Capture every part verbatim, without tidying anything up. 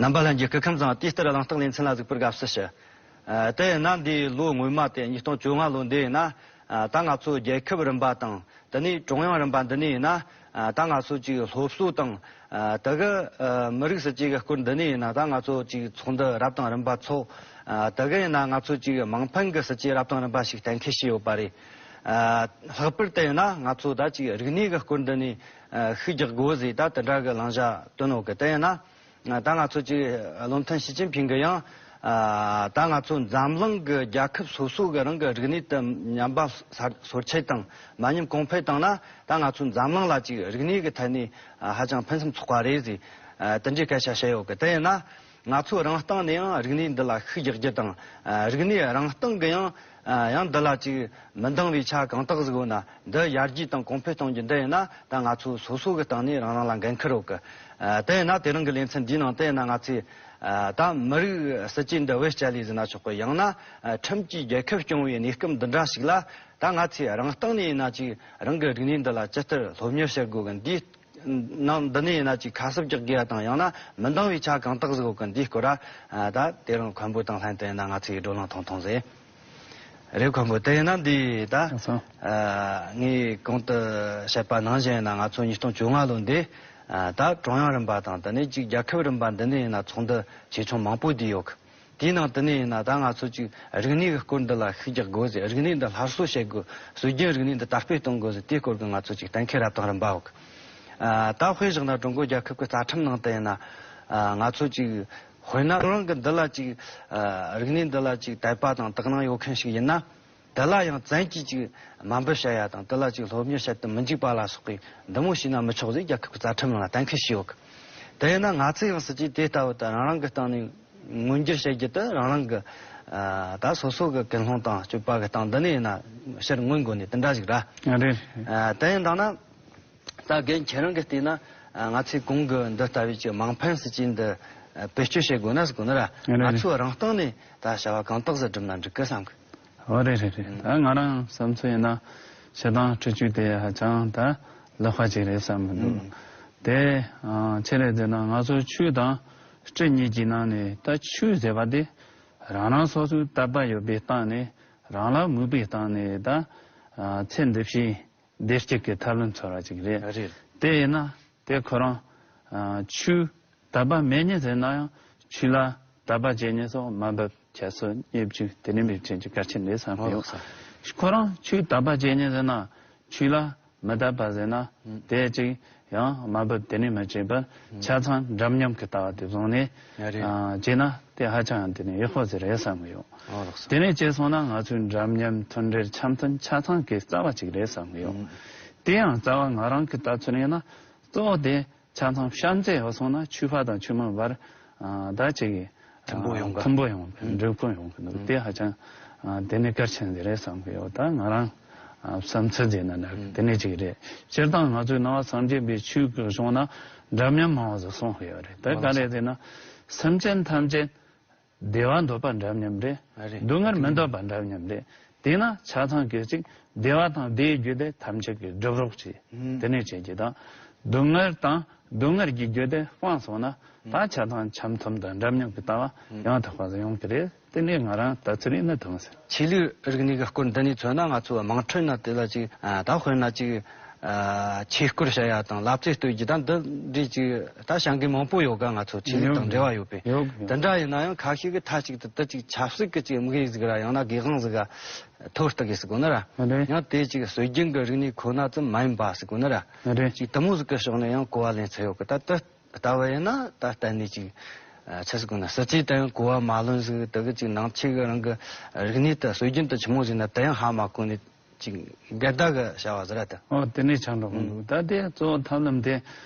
རྣམ་པ་ལྷན་རྒྱས། སྐུ་ཁམས་བཟང་། དུས་ལྟར་གླེང་སྟེགས་ལེ་ཚན་ལ་གཟིགས་པར་དགའ་བསུ་ཞུ། ཨ། དེ་ཡིན་ན་འདིའི་ལོ་སྔོན་མ་དེ་ཉིས་སྟོང་བཅོ་ལྔ་ལོ་འདི་ཡིན་ན། ཨ། ད་ང་ཚོ་རྒྱལ་ཁབ་རིམ་པ་དང་དེ་ནས་ཀྲུང་དབྱང་རིམ་པ་འདི་ནས་ཡིན་ན། ཨ། ད་ང་ཚོ་ཅིག་སློབ་གསོ་དང་། ཨ། དེ་གི། ཨ། མི་རིགས་སྲིད་ཇུས་ཀྱི་སྐོར་འདི་ནས་ཡིན་ན་ད་ང་ཚོ་ཅིག་ཚོགས་འདུ་རབ་དང་རིམ་པ་ཚོགས། ཨ། དེ་གི་ཡིན་ན་ང་ཚོ་ཅིག་དམངས་ཕན་གྱི་སྲིད་ཇུས་རབ་དང་རིམ་པ་ཞིག་གཏན་འཁེལ་བྱས་ཡོད་པ་རེད། ཨ། ལྷག་པར་དུ་ཡིན་ན་ང་ཚོ་ད་ཅིག་རིག་གནས་ཀྱི་སྐོར་འདི་ནས། ཨ། ཤུགས་རྒྱག་དགོས་ཟེར་ད་དེ་འདྲ་གི་བླང་བྱ་བཏོན་ཡོད་གི། དེ་ཡིན་ན། ད་ང་ཚོ་ཅིག་བློ་མཐུན་ཞི་ཅིན་ཕིང་གིས་ཡང་། ཨ། ད་ང་ཚོ་འཛམ་གླིང་གི་རྒྱལ་ཁབ་སོ་སོ་གི་རང་གི་རིག་གནས་དེ་ཉམས་པ་སོར་ཆུད་དང་མ་ཉམས་གོང་འཕེལ་བཏང་ན། ད་ང་ཚོ་འཛམ་གླིང་ལ་ཅིག་རིག་གནས་ཀྱི་ཐད་ནས། ཨ། ཧ་ཅང་ཕུན་སུམ་ཚོགས་པ་རེད་ཟེར། ཨ། དེ་འདྲའི་སྐད་ཆ་བཤད་ཡོད་གི། དེ་ཡིན་ན་ང་ཚོ་རང་སྟེང་ནས་ཡང་རིག་གནས་འདི་ལ་ཤུགས་རྒྱག་རྒྱུ་དང་། ཨ། རིག་གནས་རང་སྟེང་གི་ཡང་། ཨ། ཡང་འདི་ལ་ཅིག་མི་འདང་བའི་ཆ་གང་དག་ཟིག་ཡོད་ན། འདི་ཡར་རྒྱས་དང་གོང་འཕེལ་གཏོང་རྒྱུ་འདི་ཡིན་ན། ད་ང་ཚོ་སོ་སོ་གི་སྟེང་ནས་རང་རང་ལ་འགན་འཁུར་ཡོད་གི། ཨ། དེ་ཡིན་ན་དེ་རིང་གི་ལེ་ཚན་འདིའི་ནང་དེ་ཡིན་ན་ང་ཚོས། ཨ། ད་མི་རིགས་སྲིད་ཇུས་འདི་བེད་སྤྱད་ལས་ཟེར་ན་ཆོག་གི། ཡང་ན། ཨ། ཁྲིམས་ཀྱིས་རྒྱལ་ཁབ་སྐྱོང་བའི་གནས་སྐབས་འདི་འདྲ་ཞིག་ལ། ད་ང་ཚོས་རང་སྟེང་ནས་ཡིན་ན་ཅིག་རང་གི་རིག་གནས་འདི་ལ་ཇི་ལྟར་སློབ་གཉེར་བྱེད་དགོས་གི། འདིའི་ནང་འདི་ནས་ཡིན་ན་ཅིག་ཁ་གསབ་རྒྱག་དགོས་ཡ་དང་། ཡང་ན་མི་འདང་བའི་ཆ་གང་དག་ཟིག་ཡོད་གི། འདིའི་སྐོར་ར། ཨ། ད་དེ་རིང་མཁན་པོ་དང་ལྷན་དུ་ཡིན་ན་ང་ཚོས་བགྲོ་གླེང་ཐུང་ཐུང་ཟིག་རེད། མཁན་པོ་དེ་ཡིན་ན་འདི་ད། ལགས་སོ། ཨ། ངས་གོང་དུ་བཤད་པ་ནང་བཞིན་ཡིན་ན་ང་ཚོ་ཉིས་སྟོང་བཅོ་ལྔ་ལོ་འདི། ཨ། ད་ཀྲུང་དབྱང་རིམ་པ་དང་དེ་ནས་ཅིག་རྒྱལ་ཁབ་རིམ་པ་འདི་ནས་ཡིན་ན་ཚོགས་འདུ་ཆེ་ཆུང་མང་པོ་བསྡུས་ཡོད་གི། དེའི་ནང་དུ་ནས་ཡིན་ན་ད་ང་ཚོ་ཅིག་རིག་གནས་ཀྱི་སྐོར་འདི་ལ་ཤུགས་རྒྱག་དགོས་ཟེར། རིག་གནས་འདི་སླར་གསོ་བྱེད་དགོས། སྲོལ་རྒྱུན་རིག་གནས་འདི་དར་སྤེལ་གཏོང་དགོས་ཟེར། དེའི་སྐོར་གྱི་ང་ཚོ་ཅིག་གཏན་འཁེལ་རབ་དང་རིམ་པ་འོག་ཨ། ད་དཔེ་བཞག་ན་ཀྲུང་གོ་རྒྱལ་ཁབ་ཀྱི་རྩ་ཁྲིམས་ནང་དུ་ཡིན་ན། ཨ། ང་ཚོ་ཅིག་དཔེར་ན་རང་གི་འདི་ལ་ཅིག་ཨ། རིག་གནས་འདི་ལ་ཅིག་དད་པ་དང་དག་སྣང་ཡོད་མཁན་ཞིག་ཡིན་ན། དེ་ལ་ཡང་བཙན་གྱིས་ཅིག་དམའ་འབེབས་བྱ་ཡ་དང་། དེ་ལ་ཅིག་སློབ་གཉེར་བྱེད་དུ་མི་འཇུག་པ་ལ་སོགས་པའི་འདི་མོ་བྱས་ན་མི་ཆོག་ཟེར་རྒྱལ་ཁབ་ཀྱི་རྩ་ཁྲིམས་ནང་ལ་གཏན་འཁེལ་བྱས་ཡོད་གི། དེ་ཡིན་ན་ང་ཚོས་ཡང་སྲིད་ཇུས་དེ་ལྟ་བུ་དེ་རང་རང་གི་སྟེང་ནས། མངོན་འགྱུར་བྱེད་རྒྱུ་དེ་རང་རང་གི། ཨ། ད་སོ་སོ་གི་ཀུན་སློང་དང་སྤྱོད་པ་གི་སྟེང་འདི་ནས་ཡིན་ན་ཕྱིར་མངོན་དགོས་ནི་དེ་འདྲ་ཞིག་ར། ཨ། རེད། ཨ། དེ་ཡིན་དང་ན། ད་རྒན་ཁྱེད་རང་གིས་བལྟས་ན། ཨ། ང་ཚོས་གོང་གི་འདི་ལྟ་བུའི་ཅིག་དམངས་ཕན་སྲིད་ཇུས་འདི། ཨ། བེད་སྤྱོད་བྱེད་དགོས་ན་ཟེར་གོ་ནི་ར། ཨ། རེད། ང་ཚོ་རང་སྟེང་ནས་ད་བྱ་བ་གང་དག་ཟིག་བསྒྲུབས་ན་འགྲིག་གི་བསམ་གི། ཨོ། རེད་རེད་རེད། ཨ། ད་ང་རང་བསམ་ཚུལ་ཡིན་ན་སྤྱིར་བཏང་སྲིད་ཇུས་དེ་ཧ་ཅང་ད་ལེགས་པ་ཅིག་རེད་བསམ་གི་འདུག། ཨ། དེ། ཨ། ཆི་རེད་ཟེར་ན་ང་ཚོ་ཆོས་དང་། སྲིད་གཉིས་ཀྱི་ནང་ནས་ད་ཆོས་ཟེར་བ་དེ་རང་རང་སོ་སོའི་དད་པ་ཡོད་པའི་སྟེང་ནས། རང་ལ་མོས་པའི་སྟེང་ནས་ད། ཨ། ཚེ་འདི་ཕྱིའི་བདེ་སྐྱིད་ཀྱི་ཐབས་ལམ་འཚོལ་བ་ཅིག་རེད། རེད། དེ་ཡིན་ན་དེ་ཁོ་རང་། ཨ། ཆོས་དད་པ་མེད་མཁན་ཟེར་ན་ཡང་ཆོས་ལ་དད་པ་བྱེད་མཁན་སོགས་དམའ་འབེབས། ཁྱད་གསོད། བརྙས་བཅོས། དེ་ནས་མི་བྱེད་རྒྱུ་གལ་ཆེན་རེད་བསམ་གི་ཡོད། ཨོ། ལགས་སོ། ཁོ་རང་ཆོས་དད་པ་བྱེད་མཁན་ཟེར་ན་ཆོས་ལ་མི་དད་པ་ཟེར་ན། ཨུ། དེ་ཅིག་ཡང་དམའ་འབེབས་དེ་ནས་མི་བྱེད་པར། ཨུ། ཆ་ཚང་འདྲ་མཉམ་གྱི་ལྟ་བ་དེ་བཟུང་ནས། ཨ། རེད། ཨ། བྱས་ན་དེ་ཧ་ཅང་ཡང་དེ་ནས་ཡག་པོ་ཟིག་རེད་བསམ་གི་ཡོད། ཨོ། ལགས་སོ། དེ་ནས་བྱས་སོང་ན་ང་ཚོའི་འདྲ་མཉམ། མཐུན་སྒྲིལ། འཆམ་མཐུན་ཆ་ཚང་གི་རྩ་བ་ཅིག་རེད་བསམ་གི་ཡོད། ཨུ། དེ་ཡང་རྩ་བ་ང་རང་གི་ལྟ་ཚུལ་ཡིན་ན་གཙོ་བོ་དེ། ཆ་ཚང་བྱམས་བརྩེ་ཡོད་སོང་ན་ཆོས་པ་དང་ཆོས་མིན་བར། ཨ། ད་ཅིག་ཨ། མཐུན་པོ་ཡོང་གི། མཐུན་པོ་ཡོང་གི། ཨུ། འགྲིག་པོ་ཡོང་གི་འདུག། ཨུ། དེ་ཧ་ཅང་། ཨ། དེ་ནི་གལ་ཆེན་ཟིག་རེད་བསམ་གི་ཡོད། ད་ང་རང་། ཨ། བསམ་ཚུལ་ཟེར་ན་ན། ཨུ། དེ་ནི་ཅིག་རེད། སྤྱིར་བཏང་ང་ཚོའི་ནང་པ་སངས་རྒྱས་པའི་ཆོས་ཀྱི་གཞུང་ན་འདྲ་མཉམ་མང་བ་ཟིག་གསུངས་གི་ཡོད་རེད། ད་ག་རེ་ཟེར་ན། སེམས་ཅན་ཐམས་ཅད་བདེ་བ་འདོད་པ་འདྲ་མཉམ་རེད། ཨ། རེད། སྡུག་བསྔལ་མི་འདོད་པ་འདྲ་མཉམ་རེད། དེས་ན་ཆ་ཚང་གི་ཅིག་བདེ་བ་དང་བདེའི་རྒྱུ་དེ་ཐམས་ཅད་ཀྱིས་སྒྲུབ་རོགས་གྱིས། ཨུ། དེ་ནས་བྱེད་ཀྱི་དང་། སྡུག་བསྔལ་དང་སྡུག་བསྔལ་གྱི་རྒྱུ་དེ་སྤངས་སོང་ན། ད་ཆ་ཚང་འཆམ་མཐུན་དང་འདྲ་མཉམ་གྱི་ལྟ་བ་ཡང་དག་པ་ཟིག་ཡོང་གི་རེད། དེ་ནས་ང་རང་ལྟ་ཚུལ་ཡིན་ན་དང་ཟེར། ཆོས་ལུགས་རིག་གནས་ཀྱི་སྐོར་འདི་ནས་མཚོན་ན་ང་ཚོ་དམངས་ཁྲོད་ན་དེ་ལ་ཅིག་ཨ། ད་དཔེར་ན་ཅིག་ཨ། ཆོས་སྐོར་བྱ་ཡ་དང་ལབ་རྩེ་སྟོན་རྒྱུ་དང་འདི་འདྲའི་ཅིག་ད་བྱ་འགུལ་མང་པོ་ཡོད་ག། ང་ཚོ་ཆོས་ལུགས་དང་འབྲེལ་བ་ཡོད་པའི། ཡོད། ཡོད། དེ་འདྲ་ཡིན་ན་ཡང་ཁ་ཤས་ཀྱིས་ཐ་ཅིག་ཏུ་དེ་ཅིག་ཆབ་སྲིད་ཀྱི་ཅིག་དམིགས་ཡུལ་ཟིག་ར། ཡང་ན་སྒེར་དབང་ཟིག་ག་ཐོར་ལྟ་གི་ཟེར་གོ་ནི་ར། ཨ། རེད། ཡང་དེ་ཅིག་སྲོལ་རྒྱུན་གྱི་རིག་གནས་ཁོ་ན་ཙམ་མ་ཡིན་པ་ཟེར་གོ་ནི་ར། ཨ། རེད། ཅིག་དེ་མོ་ཟིག་གི་ཕྱོགས་ནས་ཡང་གོ་བ་ལེན་ཚུལ་ཡོད་གི། ད་དེ་ལྟ་བུ་ཡིན་ན་ད་གཏན་ནས་ཅིག་ཨ། ཆི་ཟེར་དགོས་ན། སྲིད་ཇུས་དེ་ཡང་གོ་བ་མ་ལོན་ཟིག། དེ་གི་ཅིག་ནང་ཆོས་གི་རང་གི་རིག་གནས་དེ་སྲོལ་རྒྱུན་དེ་ཆི་མོ་ཟིག་ན་དེ་ཡང་ཧ་མ་གོ་ནས་ཅིག་འགལ་ཟླ་གི་བྱ་བ་ཟིག་ར་དེ། ཨོ། དེ་ནས་ཆགས་འགྲོ་གི་འདུག། ཨུ། ད་དེ་གཙོ་བོ་ཐབས་ལམ་དེ་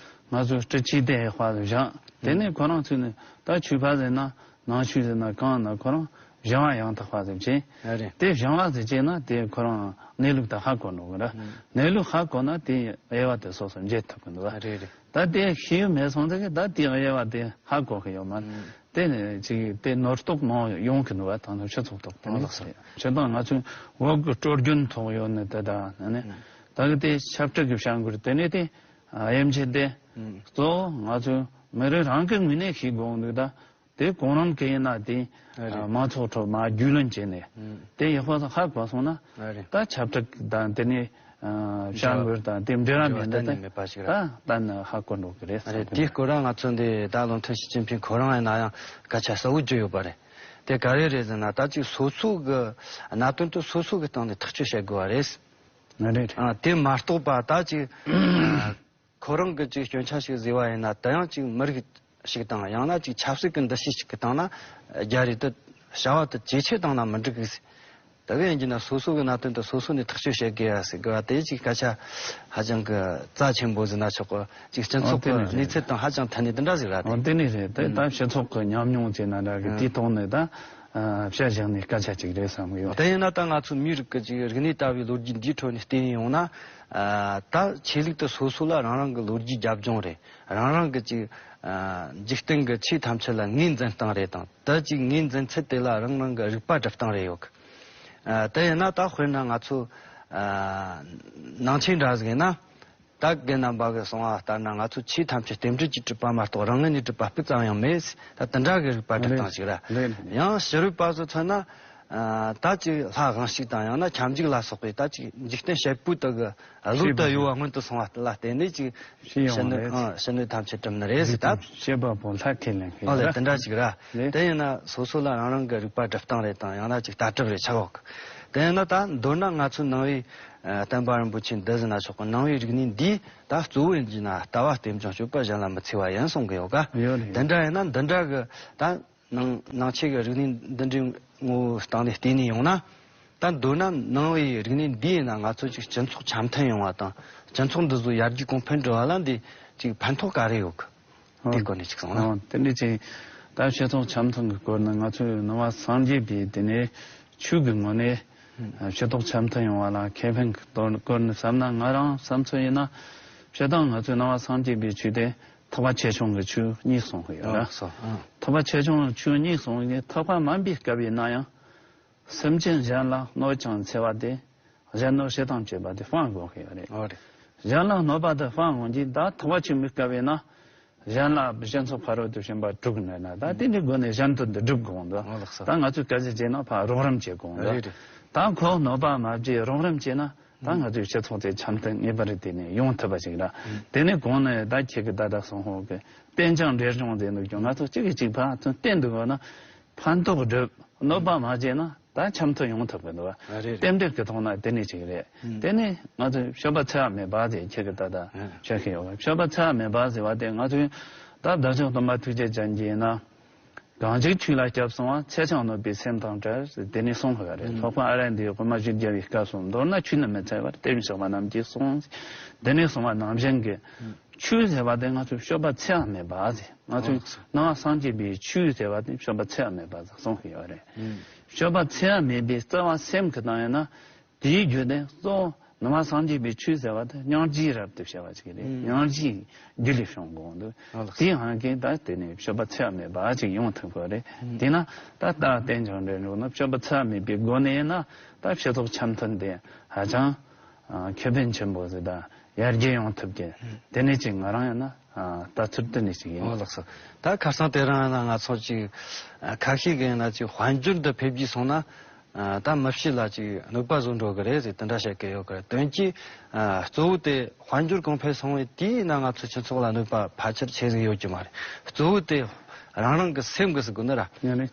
ང་ཚོའི་སྲིད་ཇུས་དེ་ཡག་པ་བཞག། དེ་ནས་ཨུ། ཁོ་རང་ཚོས་ནི་ད་ཆོས་པ་ཟེར་ན་ནང་ཆོས་ཟེར་ན་གང་ན་ཁོ་རང་སྦྱང་བ་ཡང་དག་པ་ཟིག་བྱས། ཨ། རེད། དེ་སྦྱང་བ་ཟིག་བྱས་ན་དེ་ཁོ་རང་གནས་ལུགས་དེ་ཧ་གོ་འགྲོ་གི་ར། ཨུ། གནས་ལུགས་ཧ་གོ་ན་དེ་དབྱེ་བ་དེ་སོ་སོར་འབྱེད་ཐུབ་གི་འདུག་བ། ཨ། རེད་རེད། ད་དེ་ཤེས་ཡོན་མེད་སོང་ཙང་གི་ད་དེ་དབྱེ་བ་དེ་ཧ་གོ་གི་ཡོད་མ་རེད། ཨུ། དེ་ནས་ཅིག་དེ་ནོར་རྟོག་མང་ཡོང་གི་འདུག་བ། ད་ནི་སྤྱི་ཚོགས་ཐོག་ཏུ། ཨོ། ལགས་སོ། སྤྱིར་བཏང་ང་ཚོའི་བོད་ཀྱི་སྲོལ་རྒྱུན་ཐོག་ཡོད་ནི་དེ་དག་ནི་ནི། ཨུ། ད་གི་དེ་ཆབ་སྲིད་ཀྱི་བྱ་འགུལ་དེ་ནས་དེ་དབྱེ་འབྱེད་དེ། ཨུ། གཙོ་བོ་ང་ཚོའི་ མི་རིགས་རང་གི་ངོས་ནས་ཤེས་དགོས་འདུག་ད། དེ་གང་རུང་གི་ཡིན་ན་དེ་ཨ་རེད། མང་ཚོགས་ཁྲོད་མ་རྒྱུས་ལོན་བྱས་ནས། ཨུམ། དེ་ཡག་པོ་ཧ་གོ་སོང་ན། ཨ་རེད། ད་ཁྱབ་བསྒྲགས་དང་དེ་ནས་ཨ་བྱ་འགུལ་དང་དེ་འབྲེལ་བ་མེད་འདི་དེ་གཏན་ནས་མེད་པ་ཞིག་རེད། ད་གཏན་ནས་ཧ་གོ་འགྲོ་གི་རེད་ཨ་རེད། བསམ་གི་དེའི་འདུག་སྐོར་ལ་ང་ཚོ་འདི་ད་བློ་མཐུན་ཞི་ཅིན་ཕིང་ཁོ་རང་ཡིན་ན་ཡང་སྐད་ཆ་གསལ་བོ་བརྗོད་ཡོད་པ་རེད། དེ་ག་རེ་རེད་ཟེར་ན། ད་ཅིག་སོ་སོ་གི་གནད་དོན་དེ་སོ་སོ་གི་སྟེང་ནས་ཐག་གཅོད་བྱེད་དགོས་པ་རེད། ཨ་རེད། ཨ་དེ་མ་གཏོགས་པ་ད་ཅིག་ཨ་ཁོ་རང་གི་ཅིག་སྐྱོན་ཆ་ཞིག་བཟོས་པ་ཡིན་ན། དེ་ཡང་ཅིག་མི་རིགས་ཤིག་དང་ཡང་ན་ཅིག་ཆབ་སྲིད་ཀྱི་འདུ་ཤེས་ཤིག་གི་སྟེང་ན་རྒྱ་རེད་དེ། བྱ་བ་དེ་ཇེ་ཆེ་བཏང་ན་མི་འགྲིག་གི། དེ་ག་ཡིན་གྱི་ན་སོ་སོ་གི་གནད་དོན་དེ་སོ་སོ་ནས་ཐག་གཅོད་བྱེད་དགོས་ཡ་ཟེར་དགོས་པ་དེ་ཅིག་སྐད་ཆ་ཧ་ཅང་གི་རྩ་ཆེན་པོ་ཟེར་ན་ཆོག་གི། ཅིག་སྤྱི་ཨོ་ཚོགས་དེ་ཀྱི་ནས་གནས་རེད། ཚུལ་དང་ཧ་ཅང་མཐུན་ནས་དེ་འདྲ་ཟིག་ར། ཨོ་དེ། དེ་ནས་རེད། དེ་ཨང་ད་སྤྱི་ཚོགས་ཀྱི་ཉམས་མྱོང་ཅེ་ན་འདྲ་གི་ཨང་དེའི་ཐོག་ནས་ད་ཨ་བཤད་བཞག་ནས་སྐད་ཆ་ཅིག་རེད་བསམ་གི་ཡོད། དེ་ཡིན་ན་ད་ང་ཚོ་མིའི་རིགས་ཀྱི་ཅིག་རིག་གནས་ལྟ་བའི་ལོ་རྒྱུས་འདིའི་ཁྲོད་ནས་བལྟས་ཡོང་ན། ཨ་ད་ཆོས་ལུགས་དེ་སོ་སོ་ལ་རང་རང་གི་ལོ་རྒྱུས་རྒྱབ་ལྗོངས་རེད། རང་རང་གི་ཅིག་ཨ་འཇིག་རྟེན་གྱི་ཆོས་ཐམས་ཅད་ལ་ངོས་འཛིན་སྟངས་རེད་དང་། ད་ཅིག་ངོས་འཛིན་ཚུལ་དེ་ལ་རང་རང་གི་རིག་པ་སྒྲུབ་སྟངས་རེ་ཡོད་གི། ཨ་དེ་ཡིན་ན་ད་དཔེར་ན་ང་ཚོ་ཨ་ནང་ཆོས་འདྲ་ཟིག་ཡིན་ན། ད་རྒན་རྣམ་པ་གིས་གསུངས་པ་ལྟར་ན། ང་ཚོ་ཆོས་ཐམས་ཅད་རྟེན་འབྲེལ་གྱིས་གྲུབ་པ་མ་གཏོགས་རང་ངོས་ནས་གྲུབ་པ་སྤུ་ཙམ་ཡང་མེད། ད་དེ་འདྲ་གི་རིག་པ་སྒྲུབ་སྟངས་ཤིག་ར། རེད་རེད། ཡང་ཕྱི་རོལ་པ་ཚོ་མཚོན་ན། ཨ་ད་ཅིག་ལྷ་དབང་ཕྱུག་དང་ཡང་ན་ཁྱབ་འཇུག་ལ་སོགས་པའི་ད་ཅིག་འཇིག་རྟེན་བྱེད་པོའི་དག་གི་བློ་ལྟར་ཡོད་པ་མངོན་དུ་སོང་བ་ལ་བརྟེན་ནས་ཅིག་ཕྱི་ནུས་ཨ་ཕྱི་ནུས་ཐམས་ཅད་གྲུབ་ནི་རེད་ཟེར། ད་ཤེས་པ་པོ་ལྷ་ཁས་ལེན་མཁན་ཨ་ལས་ར། དེ་འདྲ་ཅིག་ར། རེད། དེ་ཡིན་ན་སོ་སོ་ལ་རང་རང་གི་རིག་པ་སྒྲུབ་སྟངས་རེད་དང་། ཡང་ན་ཅིག་ལྟ་གྲུབ་རེད་ཆགས་འོག་དེ་ཡིན་ན་ད་མདོར་ན་ང་ཚོའི་ནང་པའི་ཨ་བསྟན་པ་རིན་པོ་ཆེ་འདི་ཟེར་ན་ཆོག་གི། ནང་པའི་རིག་གནས་འདིས་ད་གཙོ་བོ་ཡིན་གྱི་ན་ལྟ་བ་རྟེན་འབྱུང་སྤྱོད་པ་གཞན་ལ་མི་འཚེ་བ་ཡིན་གསུང་གི་ཡོད་ག། ཡོད་རེད། དེ་འདྲ་ཡིན་ན་འདི་འདྲ་གི་ད་ནང་ནང་ཆོས་ཀྱི་རིག་གནས་འདི་འདྲའི་ངོ་བོའི་སྟེང་ནས་བལྟས་ནས་ཡོང་ན། ད་མདོར་ན་ནང་པའི་རིག་གནས་འདི་ཡིན་ན་ང་ཚོ་ཅིག་སྤྱི་ཚོགས་འཆམ་མཐུན་ཡོང་བ་དང་། སྤྱི་ཚོགས་འདི་ཚོ་ཡར་རྒྱས་གོང་འཕེལ་འགྲོ་བ་ལ་འདི་ཅིག་ཕན་ཐོགས་ག་རེ་ཡོད་གི། དེའི་སྐོར་ནས་ཅིག་གསུངས་ན། ཨོ་དེ་འདྲ་ཅིག་ད་སྤྱི་ཚོགས་འཆམ་མཐུན་གྱི་སྐོར་ནས་ང་ཚོས་ནང་པ་སངས་རྒྱས་པའི་དེ་ནས་ཆོས་ཀྱི་ངོས་ནས་ཨ་སྤྱི་ཚོགས་འཆམ་མཐུན་ཡོང་བ་ལ་ཁེ་ཕན་གྱི་སྐོར་ནས་བསམ་ན། ང་རང་བསམ་ཚུལ་ཡིན་ན། སྤྱིར་བཏང་ང་ཚོས་ནང་པ་སངས་རྒྱས་པའི་ཆོས་དེ་ཐེག་པ་ཆེ་ཆུང་གི་ཆོས་གཉིས་གསུང་གི་ཡོད་ར། ཨོ་སོ། ཨ་ཐེག་པ་ཆེ་ཆུང་ཆོས་གཉིས་གསུང་གི། ཐེག་པ་དམན་པའི་སྐབས་ཡིན་ན་ཡང་། སེམས་ཅན་གཞན་ལ་གནོད་ཅིང་འཚེ་བ་དེ། གཞན་གནོད་བྱེད་དང་བཅས་པ་དེ་སྤང་དགོས་ཀྱི་ཡོད་རེད། ཨོ་རེད། གཞན་ལ་གནོད་པ་དེ་སྤང་དགོས་ཀྱི། ད་ཐེག་པ་ཆེན་པོའི་སྐབས་ཡིན་ན། གཞན་ལ་སྦྱིན་སོགས་ཕ་རོལ་ཏུ་ཕྱིན་པ་དྲུག་ནོད་ན། ད་དེ་འདྲའི་སྒོ་ནས་གཞན་དོན་དེ་སྒྲུབ་དགོས་འདུག་ཨོ་ལགས་སོ། ད་ང་ཚོས་སྐད་ཆ་བྱས་ན་ཕར་རོགས་རམ་བྱེད་དགོས་འདུག་རེད་རེད། ད་ཁོ་གནོད་པ་མ་བྱེད་རོགས་རམ་བྱས་ན། ད་ང་ཚོའི་སྤྱི་ཚོགས་དེ་འཆམ་མཐུན་ངེས་པར་དུ་དེ་ནས་ཡོང་ཐུབ་པ་ཞིག་རེད། དེ་ནས་གོང་ནས་ད་ཁྱེད་ཀྱིས་ད་ལྟ་གསུངས་ཧོ་གི་བསྟན་ཅིང་འབྲེལ་འབྱུང་ཟེར་འདུག་ཀྱང་། ང་ཚོ་གཅིག་གིས་གཅིག་ཕར་ཚུར་བསྟེན་འདུག་ན། ཕན་ཐོགས་སྒྲུབ། གནོད་པ་མ་བྱས་ན་ད་འཆམ་མཐུན་ཡོང་ཐུབ་ཀྱི་འདུག་བ། ཨ་རེད་རེད། རྟེན་འབྲེལ་གྱི་ཐོག་ན་དེ་ནས་ཅིག་རེད། ཨང་དེ་ནས་ང་ཚོས་སྤྱོད་པ་འཚེ་བ་མེད་པ་ཟེར་ཁྱེད་ཀྱིས་ད་ལྟ་ཨང་བཤད་ཀྱི་ཡོད་པ། སྤྱོད་པ་འཚེ་བ་མེད་པ་ཟེར་བ་དེ་ང་ཚོས་ད་བདག་ཅག་སྟོན་པ་ཐུགས་རྗེ་ཅན་གྱིས་ཡིན་ན། གང་ཞིག་ཆོས་ལ་སྐྱབས་སོང་བ། འཚེ་ཞིང་གནོད་པའི་སེམས་དང་བྲལ། དེ་ནས་གསུངས་པ་རེད། ཨང་སློབ་དཔོན་ཨ་ར་ཧན་དེས་གོ་མ་བཞི་བརྒྱ་པའི་སྐབས་སུ། མདོར་ན་ཆོས་ནི་མི་འཚེ་བར། དེ་བཞིན་གཤེགས་པ་རྣམས་ཀྱིས་གསུངས། དེ་ནས་གསུངས་པ་ནང་བཞིན་གྱི་ཨང་ཆོས་ཟེར་བ་དེ་ང་ཚོས་སྤྱོད་པ་འཚེ་བ་མེད་པ་ཟེར། ང་ཚོས་ཨང་ནང་པ་སངས་རྒྱས་པའི་ཆོས་ཟེར་བ་དེ་སྤྱོད་པ་འཚེ་བ་མེད་པ་ཟེར་གསུངས་ཡོད་རེད། ཨང་སྤྱོད་པ་འཚེ་བ་མེད་པའི་བརྩེ་བ་སེམས་ཀྱི་སྟེང་ཡིན་ན། དེའི་རྒྱུ་དེ་གཙོ་བོ་ནང་པ་སངས་རྒྱས་པའི་ཆོས་ཟེར་བ་དེ་སྙིང་རྗེའི་རབ་ཏུ་བྱ་བ་ཞིག་རེད། ཨང་སྙིང་རྗེ་རྒྱུད་ལས་བྱུང་དགོས་འདུག་ཨ་ལགས་དེའི་ཧང་གིས་ད་དེ་ནས་སྤྱོད་པ་འཚེ་བ་མེད་པ་ཅིག་ཡོང་ཐུབ་དགོས་རེད། ཨང་དེས་ན་ད་ལྟ་བསྟན་ཅིང་འབྲེལ་འགྲོ་ན་སྤྱོད་པ་འཚེ་བ་མེད་པའི་སྒོ་ནས་ཡིན་ན། ད་སྤྱི་ཚོགས་འཆམ་མཐུན་དེ་ཧ་ཅང་ཨ་ཁེ་ཕན་ཆེན་པོ་ཟིག་དང་ཡར་རྒྱས་ཡོང་ཐུབ་ཀྱི། དེ་ནས་ཅིག་ང་རང་ཡིན་ན་ཨ་ལྟ་ཚུལ་དེ་ནས་ཅིག་ཡིན། ཨོ་ལགས་སོ། ད་ཁ་སང་དེ་རིང་ཡིན་ན་ང་ཚོ་ཅིག་ཨ་ཁ་ཤས་ཀྱིས་ཡིན་ན་ཅིག་དཔལ་འབྱོར་འདི་འཕེལ་རྒྱས་སོང་ན། ཨ་ད་མི་སྤྱི་ལ་ཅིག་གནོད་པ་བཟོ་འགྲོ་གི་རེད་ཟེར་དེ་འདྲ་བཤད་ཀྱི་ཡོད་གི། དོན་གྱིས་ཨ་གཙོ་བོ་དེ་དཔལ་འབྱོར་གོང་འཕེལ་སོང་བའི་དུས་ཡིན་ན་ང་ཚོ་སྤྱི་ཚོགས་ལ་གནོད་པ་ཕལ་ཆེར་ཆེ་ཟིག་ཡོད་ཀྱི་མ་རེད། གཙོ་བོ་དེ་རང་རང་གི་སེམས་ཀྱི་ཟེར་དགོས་ནི་ར། ཡིན་རེད།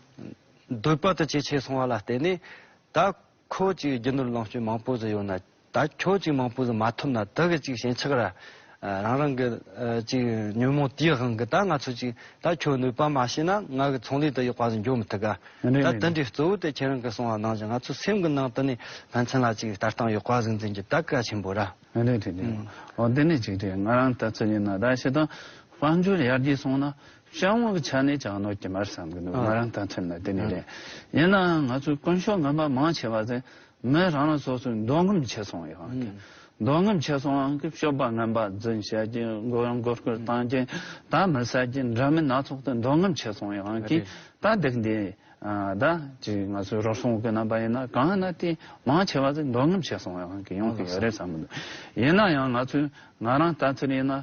འདོད་པ་དེ་ཇེ་ཆེ་སོང་བ་ལ་བརྟེན་ནས། ད་ཁོ་ཅིག་རྒྱུ་ནོར་ལོངས་སྤྱོད་མང་པོ་ཟིག་ཡོད་ན། ད་ཁྱོད་ཅིག་མང་པོ་ཟིག་མ་ཐོབ་ན། དེ་གི་ཅིག་ཞེན་ཆགས་ར། ཨ་རང་རང་གི་ཨ་ཅིག་ཉོན་མོངས་དེའི་དབང་གིས་ད་ང་ཚོ་ཅིག་ད་ཁྱོད་གནོད་པ་མ་བྱས་ན་ང་གི་ཚོང་ལས་དེ་ཡག་པ་ཟིག་འགྱོ་མི་ཐུབ་ག། རེད་ད་རེད་དེ་རེད། འདྲའི་གཙོ་བོ་དེ་ཁྱེད་རང་གིས་གསུངས་པ་ནང་བཞིན་ང་ཚོ་སེམས་ཀྱི་ནང་དུ་ནས་ཕན་ཚུན་ལ་ཅིག་ལྟ་སྟངས་ཡག་པ་ཟིག་འཛིན་རྒྱུ་ད་གལ་ཆེན་པོ་ར། རེད་རེད་རེད། ཨང་། འོ་དེ་ནས་ཅིག་རེད། ང་རང་ལྟ་ཚུལ་ཡིན་ན། ད་བྱས་ཙང་དཔལ་འབྱོར་ཡར་རྒྱས་སོང་ན་གཞན་དབང་གི་ཆ་ནས་ཅང་གནོད་ཀྱི་མ་རེད་བསམ་གི་འདུག་ཨ། ང་རང་ལྟ་ཚུལ་ན་དེ་ནས་རེད། ཨ། ཡིན་ནའང་ང་ཚོའི་དཀོན་མཆོག་ངན་པ་མང་ཆེ་བ་དེ་མི་རང་རང་སོ་སོའི་འདོད་རྔམ་ཆེ་སོང་ཡོད་ཨང་གི། ཨང་། འདོད་རྔམ་ཆེ་སོང་ཨང་གི། སྤྱོད་པ་ངན་པ་རྫུན་བཤད་ཀྱི། མགོ་ཡང་མགོ་སྐོར་བཏང་ཀྱི། ད་མི་བསད་ཀྱི། འདྲ་མིན་སྣ་ཚོགས་དེ་འདོད་རྔམ་ཆེ་སོང་ཡོད་ཨང་གི། རེད། ད་འདི་འདི་ཨ་ད་ཅིག་ང་ཚོའི་རོགས་སོང་གི་རྣམ་པ་ཡིན་ན་གང་ན་དེ་མང་ཆེ་བ་དེ་འདོད་རྔམ་ཆེ་སོང་ཡོད་ཨང་གི། ཡོང་གི་ཡོད་རེད་བསམ་གི་འདུག་ཡིན་ན་ཡང་ང་ཚོས་ང་རང་ལྟ་ཚུལ་ཡིན་ན།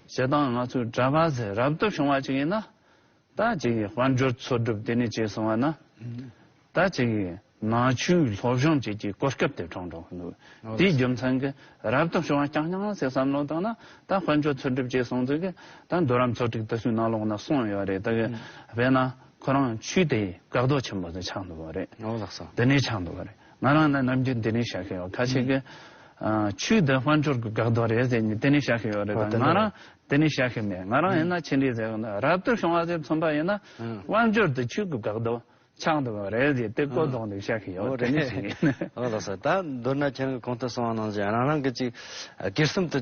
བྱས་ཙང་ང་ཚོའི་གྲྭ་པ་ཟེར་རབ་ཏུ་བྱུང་བ་ཅིག་ཡིན་ན། ད་ཅིག་དཔལ་འབྱོར་འཚོ་སྒྲུབ་དེ་ནས་བྱས་སོང་བ་ན། ད་ཅིག་ནང་ཆོས་སློབ་སྦྱོང་བཅས་ཀྱི་གོ་སྐབས་དེ་བྱུང་འགྲོ་གི་འདུག་འོ་དེའི་རྒྱུ་མཚན་གྱིས་རབ་ཏུ་བྱུང་བ་རྐྱང་རྐྱང་ཟེར་བསམ་བློ་བཏང་ན། ད་དཔལ་འབྱོར་འཚོ་སྒྲུབ་བཅས་སོང་ཚོད་ཀྱི་ད་མདོ་རབས་ཚོ་དྲུག་དེ་ཚོའི་ནང་ལོགས་ན་གསུངས་ཡོད་རེད། ད་གི་དཔེར་ན་ཁོ་རང་ཆོས་དེ་འགག་རྡོ་ཆེན་པོ་དེ་ཆགས་འདུག་བ་རེད། འོ་ལགས་སོ། དེ་ནས་ཆགས་འདུག་བ་རེད། ང་རང་ནི་ནམ་རྒྱུན་དེ་ནས་བཤད་གི་ཡོད། ཁ་ཤས་ཀྱིས་ཨ་ཆོས་དེ་དཔལ་འབྱོར་གྱི་འགག་རྡོ་རེད་ཟེར་ནས་དེ་ནས་བཤད་གི་ཡོད་རེད། ཨོ་ད་དེ་ང་ནས་རང་དེ་ནས་བཤད་གི་མེད། ང་རང་ཡིན་ན་ཆི་འདྲ་ཟེར་ན། རབ་ཏུ་བྱུང་བ་ཟེར་མཚོན་པ་ཡིན་ན། ཨང་། དཔལ་འབྱོར་དེ་ཆོས་ཀྱི་འགག་རྡོ་ཆགས་འདུག་བ་རེད་ཟེར་དེ་གོ་ཨང་། ལྡོག་ནས་བཤད་གི་ཡོད། ཨོ་དེ་ནས་རེད། ཞིག་ཡིན། ཨོ་ལགས་སོ། ད་མདོར་ན་ཁྱེད་རང་གིས་གོང་དུ་གསུངས་པ་ནང་བཞིན་རང་རང་གི་ཅིག་སྒེར་སེམས་དེ་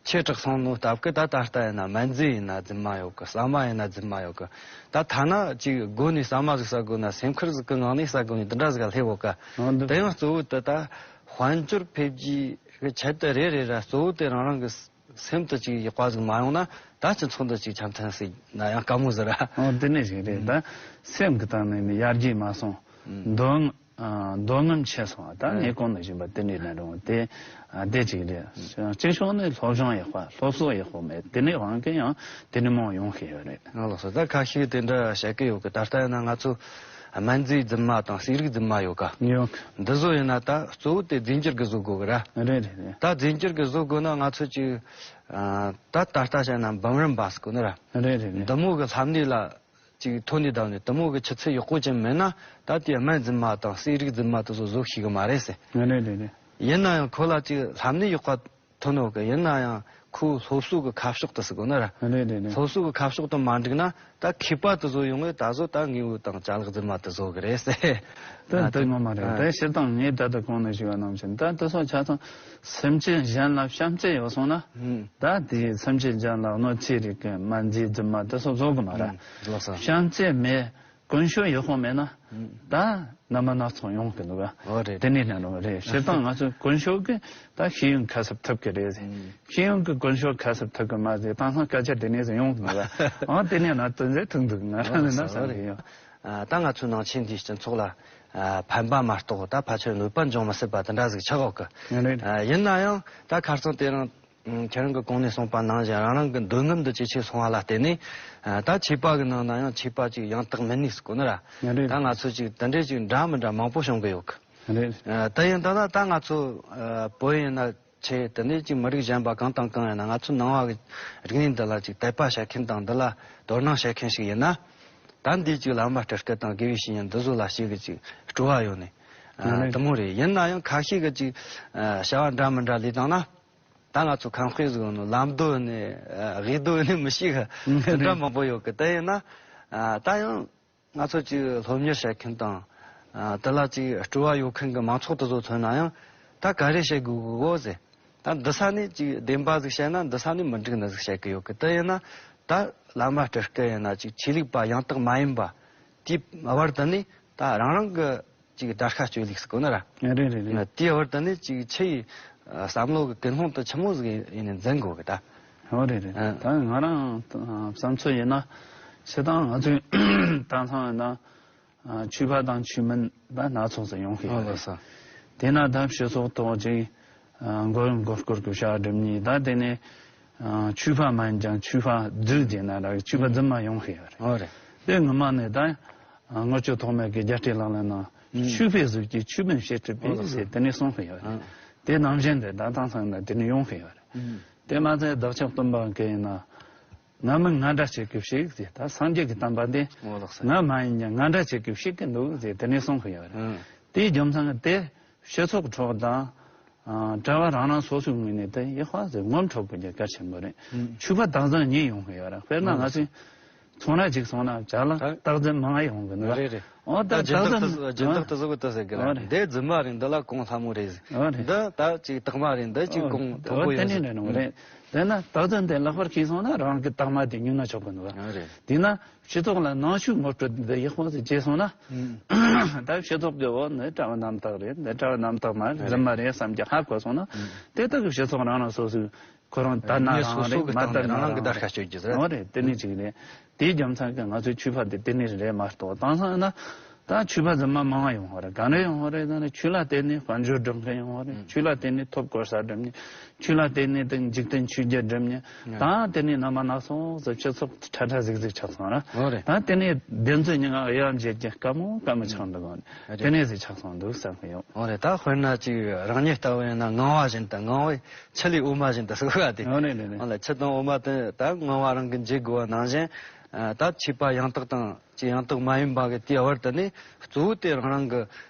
ཆེ་དྲགས་སོང་ནོ་སྟབས་ཀྱིས། ད་ད་ལྟ་ཡིན་ན་སྨན་རྫས་ཡིན་ན་རྫུན་མ་ཡོད་གི། ཟ་མ་ཡིན་ན་རྫུན་མ་ཡོད་གི། ད་ཐ་ན་ཅིག་སྒོ་ནས་ཟ་མ་ཟིག་ཟ་དགོས་ན་སེམས་ཁུར་ཟིག་གི་ངང་ནས་ཟ་དགོས་ནས་དེ་འདྲ་ཟིག་ག་སླེབས་ཡོད་གི། ཨོ་འདི། དེ་ཡང་གཙོ་བོ་དེ་ད་དཔལ་འབྱོར་འཕེལ་རྒྱས་གི་ཆེད་དུ་རེད་རེད་ར། གཙོ་བོ་དེ་རང་རང་གི་སེམས་དེ་ཅིག་ཡག་པ་ཟིག་མ་ཡོང་ན་ད་སྤྱི་ཚོགས་འདི་ཅིག་འཆམ་མཐུན་ཟིག་ན་ཡང་དཀའ་མོ་ཟིག་ར། ཨོ་དེ་ནས་ཞིག་རེད། ད་སེམས་ཀྱི་སྟེང་ནས་ནི་ཡར་རྒྱས་མ་སོང་། ཨང་། འདོད་ཨ་འདོད་རྔམ་ཆེ་སོང་བ། ད་ཨང་། ངས་གོང་ནས་བཞིན་པ་དེ་འདྲའི་གནས་སྟངས་དེ་ཨ་དེ་གཅིག་རེད། ཨང་། གཅིག་ཤོས་ནི་སློབ་སྦྱོང་ཡག་པ་སློབ་གསོ་ཡག་པོ་མེད། དེ་ནས་དབང་གིས་ཡང་དེ་འདྲ་མང་ཡོང་གི་ཡོད་རེད། ཨ་ལགས་སོ། ད་ཁ་ཤས་དེ་འདྲ་བཤད་གི་ཡོད་གི། ད་ལྟ་ཡིན་ན་ང་ཚོ་སྨན་རྫས་རྫུན་མ་དང་ཟས་རིགས་རྫུན་མ་ཡོད་ག། ཡོད་གི། འདི་ཚོ་ཡིན་ན་ད་གཙོ་བོ་དེ་རྫས་འགྱུར་གི་བཟོ་དགོས་གི་ར། རེད་རེད་རེད། ད་རྫས་འགྱུར་གི་བཟོ་དགོས་ན་ང་ཚོ་ཅིག་ཨ་ད་ད་ལྟ་བཤད་ན་འབུམ་རམས་པ་ཟེར་གོ་ནི་ར། རེད་རེད་རེད། འདི་མོ་གི་ལྷམ་གནས་ལ་ཅིག་ཐོན་ནས་བསྡད་ནས་དེ་མོ་གི་ཆུ་ཚད་ཡག་པོ་ཅན་མེད་ན་ད་དེ་སྨན་རྫུན་མ་དང་ཟས་རིགས་རྫུན་མ་དེ་ཚོ་བཟོ་ཤེས་གི་མ་རེད་ཟེར། རེད་རེད་རེད། ཡིན་ན་ཡང་ཁོ་ལ་ཅིག་ལྷམ་གནས་ཡག་པ་ཐོན་ཡོད་གི། ཡིན་ན་ཡང་ཁོའི་སློབ་གསོ་གི་ཁ་ཕྱོགས་དེ་ཟེར་དགོས་ན་ར། རེད་རེད་རེད། སློབ་གསོ་གི་ཁ་ཕྱོགས་དེ་མ་འགྲིག་ན་ད་མཁས་པ་དེ་ཚོ་ཡོང་ངས་ད་གཟོད་ད་དངོས་པོ་དང་ཅ་ལག་རྫུན་མ་དེ་བཟོ་གི་རེད་ཟེར། ད་ཨ་དེ་དེ་ངོ་མ་རེད། ཨ་ད་སྤྱིར་བཏང་ངས་ད་ལྟ་གོང་ནས་ཞུས་པ་ནང་བཞིན་ད་དེ་ཚོ་ཆ་ཚང་སེམས་ཅན་གཞན་ལ་བྱམས་བརྩེ་ཡོད་སོང་ན། ཨང་། ད་དེ་སེམས་ཅན་གཞན་ལ་གནོད་འཚེ་རིགས་ཀྱི་སྨན་རྫས་རྫུན་མ་དེ་ཚོ་བཟོ་གི་མ་རེད། ཨང་། ལགས་སོ། བྱམས་བརྩེ་མེད། ཀུན་སྤྱོད་ཡག་པོ་མེད་ན། ཨང་། ད་རྣམ་པ་སྣ་ཚོགས་ཡོང་གི་འདུག་ག། འོ་རེད། དེ་ནས་ན་རུང་རེད། སྤྱིར་བཏང་ང་ཚོའི་ཀུན་སྤྱོད་ཀྱིས་ད་ཤེས་ཡོན་ཁ་གསབ་ཐུབ་ཀྱི་རེད་ཟེར། ཨང་། ཤེས་ཡོན་གྱིས་ཀུན་སྤྱོད་ཁ་གསབ་ཐུབ་ཀྱི་མ་ཟེར། དེང་སང་སྐད་ཆ་དེ་ནས་ཟེར་ཡོང་གི་འདུག་ག། ཨང་། དེ་ནས་ན་དོན་ཟེར་ཐུག་འདུག་ང་རང་ནས་ན་བསམ་གྱི་ཡོད། ཨ་ད་ང་ཚོའི་ནང་ཆོས་འདིས་སྤྱི་ཚོགས་ལ་ཨ་ཕན་པ་མ་གཏོགས་ད་ཕལ་ཆེར་གནོད་པ་འབྱུང་མི་སྲིད་པ་དེ་འདྲ་ཟིག་ཆགས་ཡོད་གི། ཡིན་རེད། ཨ་ཡིན་ན་ཡང་ད་ཁ་སང་དེ་རིང་ཨ་ཁྱེད་རང་གི་གོང་ནས་གསུངས་པ་ནང་བཞིན་རང་རང་གི་འདོད་རྔམ་འདི་ཇེ་ཆེ་སོང་བ་ལ་བརྟེན་ནས། ཨ་ད་ཆོས་པ་གི་ནང་ན་ཡང་ཆོས་པ་ཅིག་ཡང་དག་མིན་ནི་ཟེར་གོ་ནི་ར། ཡིན་རེད། ད་ང་ཚོ་ཅིག་དེ་འདྲས་ཅིག་འདྲ་མི་འདྲ་མང་པོ་བྱུང་གི་ཡོད་གི། ཡིན་རེད། ཨ་དེ་ཡིན་ད་ད་ད་ང་ཚོ་ཨ་བོད་ཡིན་ན། ཆེ། དེ་ནས་ཅིག་མི་རིགས་གཞན་པ་གང་དང་གང་ཡིན་ན་ང་ཚོ་ནང་པ་གི་རིག་གནས་འདི་ལ་ཅིག་དད་པ་བྱེད་མཁན་དང་འདི་ལ་དོ་སྣང་བྱེད་མཁན་ཞིག་ཡིན་ན། ད་འདི་ཅིག་བླ་མ་སྤྲུལ་སྐུ་དང་དགེ་བའི་བཤེས་གཉེན་འདི་ཚོ་ལ་ཞིག་གི་ཅིག་སྤྲོ་བ་ཡོད་ནི། ཨ་ཡིན་རེད། དེ་མོ་རེད། ཡིན་ན་ཡང་ཁ་ཤས་གི་ཅིག་ཨ་བྱ་བ་འདྲ་མི་འདྲ་ལས་བཏང་ན། ད་ང་ཚོ་ཁམས་དཔེ་ཟིག་ཡོད་ནོ་ལམ་རྡོ་ནས་ཨ་དབྱི་རྡོ་ནས་མི་ཤེས་གི། དེ་འདྲ་མང་པོ་ཡོད་གི། དེ་ཡིན་ན་ཨ་ད་ཡང་། ང་ཚོ་ཅིག་སློབ་གཉེར་བྱེད་མཁན་དང་། ཨ་དེ་ལ་ཅིག་སྤྲོ་བ་ཡོད་མཁན་གྱི་མང་ཚོགས་དེ་ཚོ་མཚོན་ན་ཡང་ད་ག་རེ་བྱེད་དགོས་གོ་ཟེར། ད་འདི་ས་ནས་ཅིག་བདེན་པ་ཟིག་བཤད་ན་འདི་ས་ནས་མི་འགྲིག་ནི་ཟིག་བཤད་ཀྱི་ཡོད་གི། དེ་ཡིན་ན་ད་བླ་མ་སྤྲུལ་སྐུ་ཡིན་ན་ཅིག་ཆོས་ལུགས་པ་ཡང་དག་མ་ཡིན་པ་དེའི་བར་དུ་ནས་ད་རང་རང་གི་ཅིག་བརྡར་ཤ་གཅོད་ལུགས་ཟེར་གོ་ནི་ར། རེད་རེད་རེད། དེའི་བར་དུ་ནས་ཅིག་ཆུ་ཡི་བསམ་བློ་གི་ཀུན་སློང་དེ་ཆི་མོ་ཟིག་ཡིན་ནས་འཛིན་དགོས་གི་ད། ཨོ་རེད་རེད། ཨ། ད་ང་རང་བསམ་ཚུལ་ཡིན་ན། སྤྱིར་བཏང་ང་ཚོའི་དེང་སང་ཡིན་ན་ཆོས་པ་དང་ཆོས་མིན་ད་སྣ་ཚོགས་སུ་ཡོང་གི་ཡོད་རེད། ཨོ་ལགས་སོ། དེས་ན་ད་སྤྱི་ཚོགས་ཐོག་ཅིག་མགོ་མགོ་སྐོར་གྱི་བྱ་བ་སྒྲུབ་མཁན་ད་དེ་ནས་ཆོས་པ་མ་ཡིན་ཀྱང་ཆོས་པ་རྫུན་ཟེར་ན་ར་ཆོས་པ་རྫུན་མ་ཡོང་གི་ཡོད་རེད། ཨོ་རེད། དེ་ངོ་མ་ནས་ད་དངུལ་ཆུ་ཐོགས་མེད་ཀྱི་རྒྱལ་སྲས་ལག་ལེན་ནང་ཆོས་པའི་གཟུགས་ཀྱིས་ཆོས་མིན་བྱེད་སྲིད་པས་ཟེར་དེ་ནས་གསུངས་གི་ཡོད་རེད། དེ་ནང་བཞིན་དུ་ད་དེང་སང་ན་དེ་ནས་ཡོང་གི་ཡོད་རེད། དེ་མ་ཚད་བདག་ཅག་སྟོན་པ་གིས་ཡིན་ན། ང་མིན་ང་འདྲ་བྱེད་ཀྱི་ཞིག་ཟེར། ད་སངས་རྒྱས་ཀྱི་བསྟན་པ་འདི་ང་མ་ཡིན་ཀྱང་ང་འདྲ་བྱེད་ཀྱི་ཞིག་གི་འདུག་ཟེར་དེ་ནས་གསུངས་གི་ཡོད་རེད། དེའི་རྒྱུ་མཚན་གྱིས་དེ་སྤྱི་ཚོགས་ཁྲོད་དང་། ཨ་གྲྭ་བ་རང་རང་སོ་སོའི་ངོས་ནས་དེ་ཡག་པ་ཟེར་ངོམ་འཕྲོད་དགོས་རྒྱུ་གལ་ཆེན་པོ་རེད། ཨང་། ཆོས་པ་རྟག་འཛིན་གཉིས་ཡོང་གི་ཡོད་རེད། དཔེར་ན་ང་ཚོའི་ཚོང་ར་གཅིག་སོང་ན་བྱ་ལ་རྟག་འཛིན་མང་ང་ཡོང་གི་འདུག་རེད་རེད། འོ་ད་ད་སྦྱིན་རྟགས་རྟག་འཛིན་དེ་སྦྱིན་རྟགས་དེ་བཟོ་གི་ད་ཟེར་གི་རེད། འོ་རེད། འདི་རྫུན་མ་རེད། འདི་ལ་གོང་སླ་མོ་རེད་ཟེར། འོ་རེད། འདི་ད་ཅིག་དག་མ་རེད། འདི་ཅིག་གོང་མཐོན་པོ་ཡོད་ཟེར། འོ་དེ་ནས་རེད་ནོ་རེད། དེ་ན་རྟག་འཛིན་དེ་ལེགས་པར་ཤེས་སོང་ན་རང་གི་དག་མ་དེ་ཉུང་ན་ཆོག་གི་འདུག་འོ་རེད། དེས་ན། སྤྱི་ཚོགས་ལ་ནང་ཆོས་ངོ་སྤྲོད་འདི་ཡག་པོ་ཞིག་བྱས་སོང་ན། ཨང་། ད་སྤྱི་ཚོགས་ཀྱི་འོ་ནི་གྲྭ་བ་རྣམ་དག་རེད། འདི་གྲྭ་བ་རྣམ་དག་མ་རེད། རྫུན་མ་རེད་བསམ་གྱི་ཧ་གོ་སོང་ན། ཨང་། དེ་དག་གི་སྤྱི་ཚོགས་རང་རང་སོ་སོའི་ཁོ་རང་ལྟར་ན་མི་རང་སོ་སོ་རེད། གི་མ་སྟངས་ལྟར་ནས་ན་རང་རང་གི་རང་བརྡར་ཤ་གཅོད་རྒྱུ་རེད། འོ་རེད། དེ་ནི་ཅིག་རེད། དེའི་རྒྱུ་མཚན་གྱིས་ང་ཚོའི་ཆོས་པ་འདི་དེ་ནི་རེད་མ་གཏོགས་དེང་སང་ན། ད་ཆོས་པ་རྫུན་མ་མང་བ་ཡོང་བ་རེད། ག་འདྲ་ཡོང་བ་རེད་ཟེར་ན། ཆོས་ལ་བརྟེན་ནས་དཔལ་འབྱོར་སྒྲུབ་མཁན་ཡོང་བ་རེད། ཆོས་ལ་བརྟེན་ནས་ཐོབ་གོ་ས་སྒྲུབ་མཁན། ཆོས་ལ་བརྟེན་ནས་དེ་འཇིག་རྟེན་ཆོས་བརྒྱད་སྒྲུབ་མཁན། ད་དེ་ནས་རྣམ་པ་སྣ་ཚོགས་སུ་སྤྱི་ཚོགས་ཁྲ་ཁྲ་ཟིག་ཟིག་ཆགས་སོང་ར། འོ་རེད། ད་དེ་ནས་བདེན་རྫུན་གཉིས་ཀ་དབྱེ་བ་འབྱེད་རྒྱུ་དཀའ་མོ་དཀའ་མོ་ཆགས་འདུག་གོ། རེད། དེ་ནས་ཟིག་ཆགས་སོང་འདུག་བསམ་གི་ཡོད། འོ་རེད། ད་དཔེར་ན་ཅིག་རང་ཉིད་ལྟ་བུ་ཡིན་ན་ངང་བ་བཞིན་དུ། ངང་བའི་ཆུ་ལས་འོ་མ་བཞིན་དུ་ཟེར་བ་དེ། འོ་རེད་རེད་རེད། འོ་ལ་ཆུ་དང་འོ་མ་དེ་ད་ངང་བ་རང་གིས་འབྱེད་དགོས་པ་ནང་བཞིན། ཨ། ད་ཆོས་པ་ཡང་དག་དང་ཅིག་ཡང་དག་མ་ཡིན་པ་གི་དེའི་བར་དུ་ནས་གཙོ་བོ་དེ་རང་རང་གི།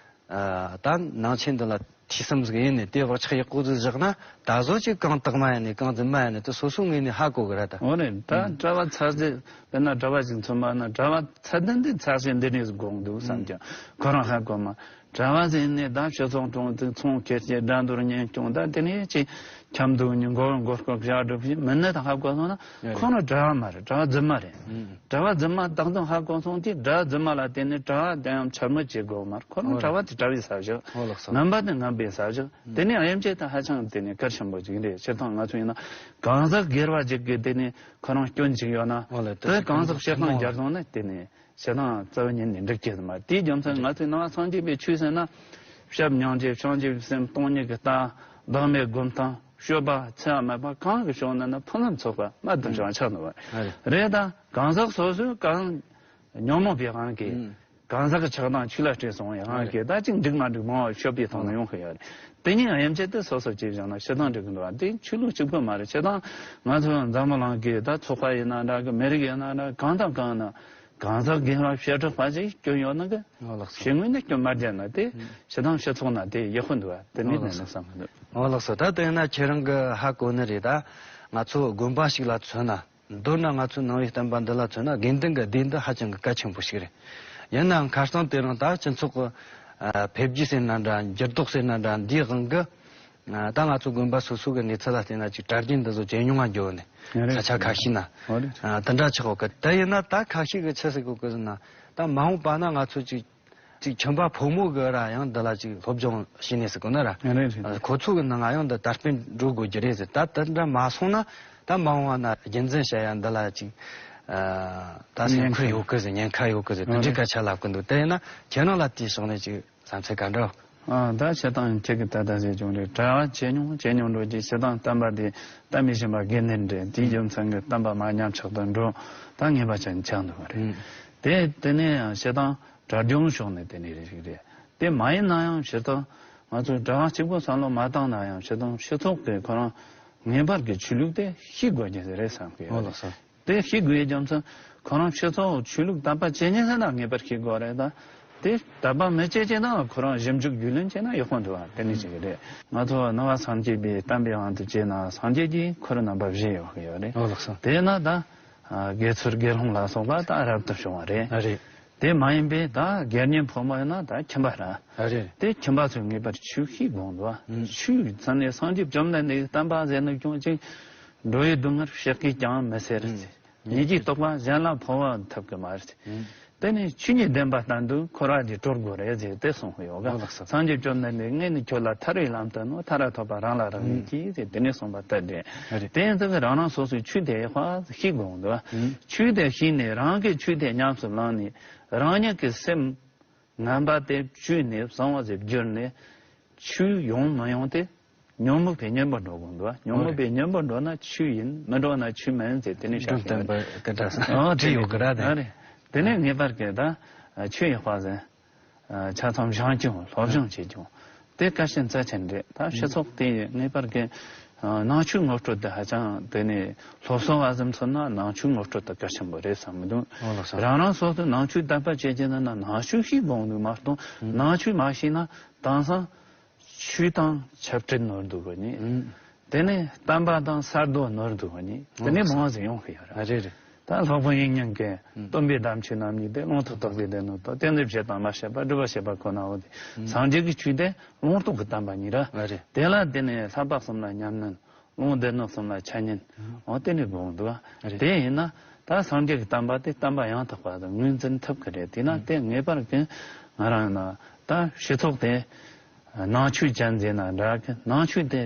ཨ། ད་ནང་ཆོས་འདི་ལ་ཐོས་བསམ་ཟིག་ཡིན་ནས་དེ་བག་ཆགས་ཡག་པོ་ཟིག་བཞག་ན། ད་གཟོད་ཅིག་གང་དག་མ་ཡིན་ནས་གང་རྫུན་མ་ཡིན་ནས་དེ་སོ་སོ་ངོས་ནས་ཧ་གོ་གི་ར་ད། འོ་རེད། ད་གྲྭ་བ་ཚར་ཟིག་དཔེར་ན་གྲྭ་བ་ཞིག་མཚོན་པ་ན། གྲྭ་བ་ཚད་ལྡན་དེ་ཚར་ཟིག་འདི་ནས་དགོངས་འདུག་བསམ་ཀྱང་ཁོ་རང་ཧ་གོ་མ། གྲྭ་བ་ཟིག་ནས་ད་སྤྱི་ཚོགས་དྲུང་དེ་ཚོང་ཁེར་སྐྱེད་དགྲ་འདུལ་གཉེན་སྐྱོང་ད་དེ་ནས་ཅིག་ཁྱམས་འདུག་ཉིན་མགོ་མགོ་སྐོར་བཞག་སྒྲུབ་ཞིག་མི་ནི་ད་ཧ་གོ་སོང་ན། ཁོ་རང་གྲྭ་བ་མ་རེད། གྲྭ་བ་རྫུན་མ་རེད། གྲྭ་བ་རྫུན་མ་བདག་དོན་ཧ་གོ་སོང་དུས་གྲྭ་བ་རྫུན་མ་ལ་བརྟེན་ནས་གྲྭ་བ་དེ་ཡང་འཕྱ་སྨོད་བྱེད་དགོས་མ་རེད། ཁོ་རང་གྲྭ་བ་དེ་གྲྭ་བའི་ས་བཞག་ངན་པ་དེ་ངན་པའི་ས་བཞག་དེ་ནས་དབྱེ་འབྱེད་དེ་ཧ་ཅང་དེ་ནས་གལ་ཆེན་པོ་ཅིག་རེད། སྤྱིར་བཏང་ང་ཚོ་ཡིན་ན་གང་ཟག་སྒེར་བ་ཅིག་གིས་དེ་ནས་ཁོ་རང་སྐྱོན་ཅིག་ཡོད་ན། དེ་གང་ཟག་སྤྱིར་བཏང་རྒྱབ་སོང་ན་དེ་ནས་ཞེ་སྡང་རྩ་བ་ཉིད་ནས་འགྲིག་གི་མ་རེད། དེའི་རྒྱུ་མཚན་ང་ཚོའི་ནང་སངས་རྒྱས་པའི་ཆོས་ཟེར་ན། བྱམས་སྙིང་རྗེ་བྱང་ཆུབ་སེམས་སྟོང་ཉིད་ཀྱི་ལྟ། བདག་མེད་སྒོམ་སྟངས། སྤྱོད་པ་འཚེ་བ་མེད་པ་གང་གི་ཕྱོགས་ནས་ན་ཕུན་སུམ་ཚོགས་པ་མ་བསྡུ་བྱ་ཆགས་འདུག་པ་རེད། ད་གང་ཟག་སོ་སོའི་གང་ཉོན་མོངས་པའི་དབང་གིས་གང་ཟག་གི་ཆགས་སྡང་ཆོས་ལ་སྤྲད་སོང་བའི་དབང་གིས་ད་ཅིག་འགྲིག་མ་འགྲིག་མང་བ་ཤོད་པའི་ཐོག་ནས་ཡོང་གི་ཡོད་རེད། དེ་ཉིད་དབྱེ་འབྱེད་དེ་སོ་སོ་བྱས་བཞག་ན་ཞེ་སྡང་འགྲིག་གི་འདུག་པ། དེ་ཆོས་ལུགས་གཅིག་པུ་མ་རེད། ཞེ་སྡང་ང་ཚོ་འཛམ་བུ་གླིང་གི་ད་ཚོགས་པ་ཡིན་ན་འདྲ་གི། མི་རིགས་ཡིན་ན་འདྲ། གང་དང་གང་ན་གང་ཟག་སྒེར་བ་བྱེ་བྲག་པ་ཞིག་སྐྱོན་ཡོད་ན་གི། ཨོ་ལགས་སོ། ཞེ་དངོས་ནས་སྐྱོན་མ་བརྒྱབ་ན་དེ་ཞེ་སྡང་སྤྱི་ཚོགས་ན་དེ་ཡག་པོ་འདུག་པ། དེ་ནི་ཨོ་ལགས་སོ། ནན་ནན་བསམ་གི་འདུག་ཨོ་ལགས་སོ། ད་དེ་ན་ཁྱེད་རང་གི་ཧ་གོ་ནི་རེད། ད་ང་ཚོ་དགོན་པ་ཞིག་ལ་མཚོན་ན། མདོར་ན་ང་ཚོའི་ནང་པའི་བསྟན་པ་འདི་ལ་མཚོན་ན་དགེ་འདུན་གྱི་སྡེ་འདི་ཧ་ཅང་གི་གལ་ཆེན་པོ་ཞིག་རེད། ཡིན་ནའང་ཁ་སང་དེ་རིང་ད་སྤྱི་ཚོགས་ཀྱི་ཨ་འཕེལ་རྒྱས་ཟེར་ན་འདྲ། འགྱུར་ལྡོག་ཟེར་ན་འདྲ། འདིའི་དབང་གིས་ཨ་ད་ང་ཚོ་དགོན་པ་སོ་སོ་གི་གནས་ཚུལ་ལ་བལྟས་ན་ཅིག་གྲྭ་རྒྱུན་འདི་ཚོ་ཇེ་ཉུང་ང་འགྱོ་ནས། ཨ་རེད། ས་ཆ་ཁ་ཤས་ན། ཨ་རེད། ཨ་དེ་འདྲ་ཆགས་ཡོད་གི། དེ་ཡིན་ན་ད་ཁ་ཤས་ཀྱིས་ཆི་ཟེར་གོ་གི་ཟེར་ན། ད་མ་འོངས་པ་ན་ང་ཚོ་ཅིག་ཅིག་ཁྱིམ་པ་ཕོ་མོ་གི་ར་ཡང་འདི་ལ་ཅིག་སློབ་སྦྱོང་བྱས་ནས་ཟེར་གོ་ན་ར། ཨ་རེད་རེད། ཨ་ཁོ་ཚོ་གི་ནང་ང་ཡང་འདི་དར་སྤེལ་འགྲོ་དགོས་ཀྱི་རེད་ཟེར། ད་དེ་འདྲ་མ་སོང་ན་ད་མ་འོངས་པ་ན་རྒྱུན་འཛིན་བྱ་ཡ་འདི་ལ་ཅིག་ཨ་ད་སེམས་ཁུར་ཡོད་གི་ཟེར། ཉེན་ཁ་ཡོད་གི་ཟེར། དེ་འདྲའི་སྐད་ཆ་ལབ་གི་འདུག་དེ་ཡིན་ན་ཁྱེད་རང་ལ་དེའི་ཕྱོགས་ནས་ཅིག་བསམ་ཚུལ་ག་འདྲ། ཨ་ད་སྤྱིར་བཏང་ཁྱེད་ཀྱིས་ད་ལྟ་ཟེར་བྱུང་རེད། གྲྭ་བ་ཇེ་ཉུང་ཇེ་ཉུང་འགྲོ་རྒྱུ་སྤྱིར་བཏང་བསྟན་པ་འདི་བསྟན་པའི་ཞིང་པ་དགེ་འདུན་རེད། དེའི་རྒྱུ་མཚན་གྱིས་བསྟན་པ་མར་ཉམས་ཆག་ཏུ་འགྲོ་ད་ངེས་པ་ཅན་ཆགས་འདུག་པ་རེད། དེ་དེ་ནས་ཡང་སྤྱིར་བཏང་དྲ་སྦྱོང་ཕྱོགས་ནས་དེ་ནས་རེ་ཞིག་རེད། དེ་མ་ཡིན་ན་ཡང་སྤྱིར་བཏང་ང་ཚོ་གྲྭ་བ་གཅིག་པོ་བསམ་བློ་མ་བཏང་ན་ཡང་སྤྱིར་བཏང་སྤྱི་ཚོགས་ཀྱིས་ཁོ་རང་ངེས་པར་གྱི་ཆོས་ལུགས་དེ་ཤེས་དགོས་ཀྱི་རེད་བསམ་གི་ཡོད། ཨོ་ལགས་སོ། དེ་ཤེས་དགོས་རྒྱུ་མཚན་ཁོ་རང་སྤྱི་ཚོགས་ཆོས་ལུགས་དད་པ་བྱེད་མཁན་ཟེར་ན་ངེས་པར་ཤེས་དགོས་རེད། ད་དེ་དད་པ་མི་བྱེད་ཅེ་ན་ཁོ་རང་ཞིབ་འཇུག་རྒྱུས་ལོན་བྱས་ན་ཡག་པོ་འདུག་པ། དེ་ནི་ཅིག་རེད། ང་ཚོ་ནང་པ་སངས་རྒྱས་པའི་བསྟན་པའི་དབང་དུ་བྱས་ན་སངས་རྒྱས་ཀྱིས་འཁོར་རྣམ་པ་བཞེས་ཡོད་ཀྱི་ཡོད་རེད། ཨོ་ལགས་སོ། དེས་ན་ད་ཨ་དགེ་ཚུལ་དགེ་སློང་ལ་སོགས་པ་ད་རབ་ཏུ་བྱུང་བ་རེད། ཨ་རེད། དེ་མ་ཡིན་པའི་ད་དགེ་བསྙེན་ཕོ་མོ་ཡིན་ན་ད་ཁྱིམ་པ་ར། ཨ་རེད། དེ་ཁྱིམ་པ་ཚོས་ངེས་པར་ཆོས་ཤེས་དགོས་འདུག་པ། ཨུམ། ཆོས་ཚང་ནས་སངས་རྒྱས་བཅོམ་ལྡན་འདས་ཀྱི་བསྟན་པ་ཟེར་ནས་ཀྱང་ཅིག་འགྲོ་བའི་སྡུག་བསྔལ་བཤད་ཀྱིས་ཀྱང་མི་སེལ། ཨུམ། ཉིད་ཀྱི་རྟོགས་པ་གཞན་ལ་འཕོ་བ་ཐུབ་ཀྱི་མ་རེད། ཨུམ། དེ་ནས་ཆོས་ཉིད་བདེན་པ་ལྟར་དུ་འཁོར་བ་འདི་གྲོལ་དགོས་རེད་ཟེར་དེ་གསུངས་ཡོད་ག། ཨོ་ལགས་སོ། སངས་རྒྱས་བཅོམ་ལྡན་འདས་ངས་ནི་ཁྱོད་ལ་ཐར་བའི་ལམ་སྟོན་ནོ། ཐར་པ་ཐོབ་པ་རང་ལ་རག་ལས་ཀྱིས་ཟེར་དེ་ནས་གསུངས་པ་ལྟར་རེད། ཨ་རེད། དེ་ཡིན་ཙང་རང་རང་སོ་སོའི་ཆོས་དེ་ཡག་པ་ཤེས་དགོས་འདུག་པ། ཨུམ། ཆོས་དེ་ཤེས་ནས་རང་གི་ཆོས་དེ་ཉམས་སུ་བླངས་ནས་རང་ཉིད་ཀྱི་སེམས་ངན་པ་དེ་བཅོས་ནས་བཟང་བ་ཞིག་བསྒྱུར་ནས་ཆོས་ཡོང་མི་ཡོང་དེ། ཉོན་མོངས་པའི་གཉེན་པོར་འགྲོ་དགོས་འདུག་པ། ཉོན་མོངས་པའི་གཉེན་པོར་འགྲོ་ན་ཆོས་ཡིན། མི་འགྲོ་ན་ཆོས་མིན་ཟེར་དེ་ནས་བཤད་ཀྱི་ཡོད་རེད། ཨོ་བྲིས་ཡོད་ཀྱི་ར་དེ། ཨ་རེད། དེ་ནས་ངེས་པར་གྱི་ད་ཆོས་ཡག་པ་ཟེར། ཆ་ཚང་སྦྱང་རྒྱུ་སློབ་སྦྱོང་བྱེད་རྒྱུ་དེ་གལ་ཆེན་རྩ་ཆེན་རེད། ད་སྤྱི་ཚོགས་དེ་ངེས་པར་གྱི་ནང་ཆོས་ངོ་སྤྲོད་དེ་ཧ་ཅང་དེ་ནས་སློབ་གསོ་བ་ཙམ་མཚོན་ན་ནང་ཆོས་ངོ་སྤྲོད་དེ་གལ་ཆེན་པོ་རེད་བསམ་གྱི་འདུག། ཨོ་ལགས་སོ། རང་རང་སོ་སོའི་ནང་ཆོས་དད་པ་བྱེད་ཀྱི་ན་ན་ནང་ཆོས་ཤེས་དགོས་འདུག་མ་གཏོགས། ཨུམ། ནང་ཆོས་མ་ཤེས་ན་དེང་སང་ཆོས་དང་ཆབ་སྲིད་ནོར་འདུག་གོ་ནི། ཨུམ། དེ་ནས་བསྟན་པ་དང་གསར་གཏོད་ནོར་འདུག་གོ་ནི། དེ་ནས་མང་ཟིག་ཡོང་གི་ཡོད་རེད། ཨ་རེད་རེད། ད་སློབ་དཔོན་དབྱིག་གཉེན་གྱིས་ཨུམ། སྟོན་པའི་དམ་ཆོས་རྣམ་གཉིས་ཏེ། ལུང་དུ་གཏོགས་པའི་སྡེ་སྣོད་དོ། གཏན་ཚིགས་བཅད་དང་མ་བཅད་པ་སྒྲུབ་པར་བྱེད་པ་ཁོ་ནའོ། དེ་ཨུམ། སངས་རྒྱས་ཀྱི་ཆོས་དེ་ལུང་རྟོགས་ཀྱི་བསྟན་པ་ཉིད་ར། ཨ་རེད། དེ་ལ་བརྟེན་ནས་ལྷག་པ་གསུམ་ལ་ཉམས་ལེན། ལུང་སྡེ་སྣོད་གསུམ་ལ་འཆད་ཉན། ཨུམ། འོ་དེ་ནས་དགོངས་འདུག། ཨ་རེད། དེ་ཡིན་ན་ད་སངས་རྒྱས་ཀྱི་བསྟན་པ་དེ་བསྟན་པ་ཡང་དག་པ་དང་ངོས་འཛིན་ཐུབ་ཀྱི་རེད། དེས་ན་ཨུམ། དེ་ངེས་པར་གྱི་ང་རང་ཡིན་ན་ད་སྤྱི་ཚོགས་དེ་ནང་ཆོས་ཅན་ཟེར་ན་འདྲ་གི། ནང་ཆོས་དེ་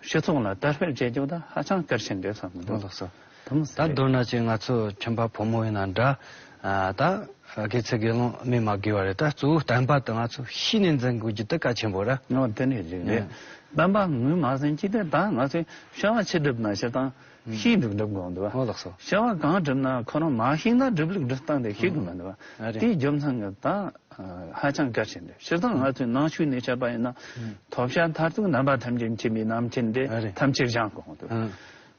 སྤྱི་ཚོགས་ལ་དར་སྤེལ་བྱེད་རྒྱུ་ད་ཧ་ཅང་གལ་ཆེན་རེད་བསམ་གྱི་འདུག། ཨོ་ལགས་སོ། ད་མདོར་ན་ཅིག་ང་ཚོ་ཁྱིམ་པ་ཕོ་མོ་ཡིན་ན་འདྲ། ཨ། ད་དགེ་ཚུལ་དགེ་སློང་སྨོས་མ་དགོས་པ་རེད། ད་གཙོ་བོ་བསྟན་པ་དེ་ང་ཚོ་ཤེས་ནས་འཛིན་དགོས་རྒྱུ་དེ་གལ་ཆེན་པོ་རེད། ཨོ། དེ་ནས་རེད་རེད། བསྟན་པ་ངོས་མ་ཟིན་གྱི་དེ། ད་ང་ཚོས་བྱ་བ་ཆི་སྒྲུབ་ན་སྤྱིར་བཏང་ཤེས་འདུག་སྒྲུབ་དགོས་འདུག་བ། ཨོ། ལགས་སོ། བྱ་བ་གང་སྒྲུབ་ན་ཁོ་རང་མ་ཤེས་ན་སྒྲུབ་ལུགས་སྒྲུབ་སྟངས་དེ་ཤེས་དགོས་མི་འདུག་བ། ཨ། རེད། དེའི་རྒྱུ་མཚན་གྱིས་ད་ཧ་ཅང་གལ་ཆེན་རེད། སྤྱིར་བཏང་ང་ཚོའི་ནང་ཆོས་ནས་བཤད་པ་ཡིན་ན། ཐོབ་བྱ་མཐར་ཐུག་རྣམ་པ་ཐམས་ཅད་མཁྱེན་པའི་རྣམ་མཁྱེན་དེ། ཨ། རེད། ཐམས་ཅད་སྦྱངས་དགོས་འདུག། ཨ།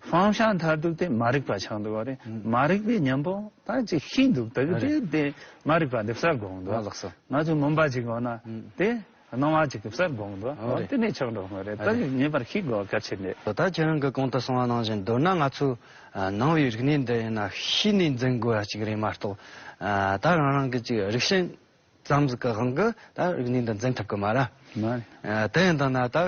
སྤང་བྱ་མཐར་ཐུག་དེ་མ་རིག་པ་ཆགས་འདུག་བ། རེད། མ་རིག་པའི་གཉེན་པོ་ད་ཅིག་ཤེས་འདུག་ད་གི། ཨ། དེ་རེད། དེ་མ་རིག་པ་དེ་བསལ་དགོས་འདུག། ཨ། ལགས་སོ། ང་ཚོས་མུན་པ་ཅིག་ཡོད་ན། ཨ། དེ་སྣང་བ་ཅིག་གིས་བསལ་དགོས་འདུག། ཨ། ཨོ། རེད། དེ་ནས་ཆགས་འགྲོ་དགོས་རེད། ཨ། ད་རེད། གི་ངེས་པར་ཤེས་དགོས་གལ་ཆེན་རེད། ད་ཁྱེད་རང་གིས་གོང་དུ་གསུངས་པ་ནང་བཞིན་མདོར་ན་ང་ཚོས། ཨ། ནང་པའི་རིག་གནས་འདི་ཡིན་ན་ཤེས་ནས་འཛིན་དགོས་པ་ཅིག་རེད་མ་གཏོགས། ཨ། ད་རང་རང་གི་ཅིག་རིག་ཞེན་ཙམ་ཟིག་གི་དབང་གིས་ད་རིག་གནས་འདི་འཛིན་ཐུབ་གི་མ་རེད། མ་རེད། ཨ། དེ་ཡིན་དང་ན་ད།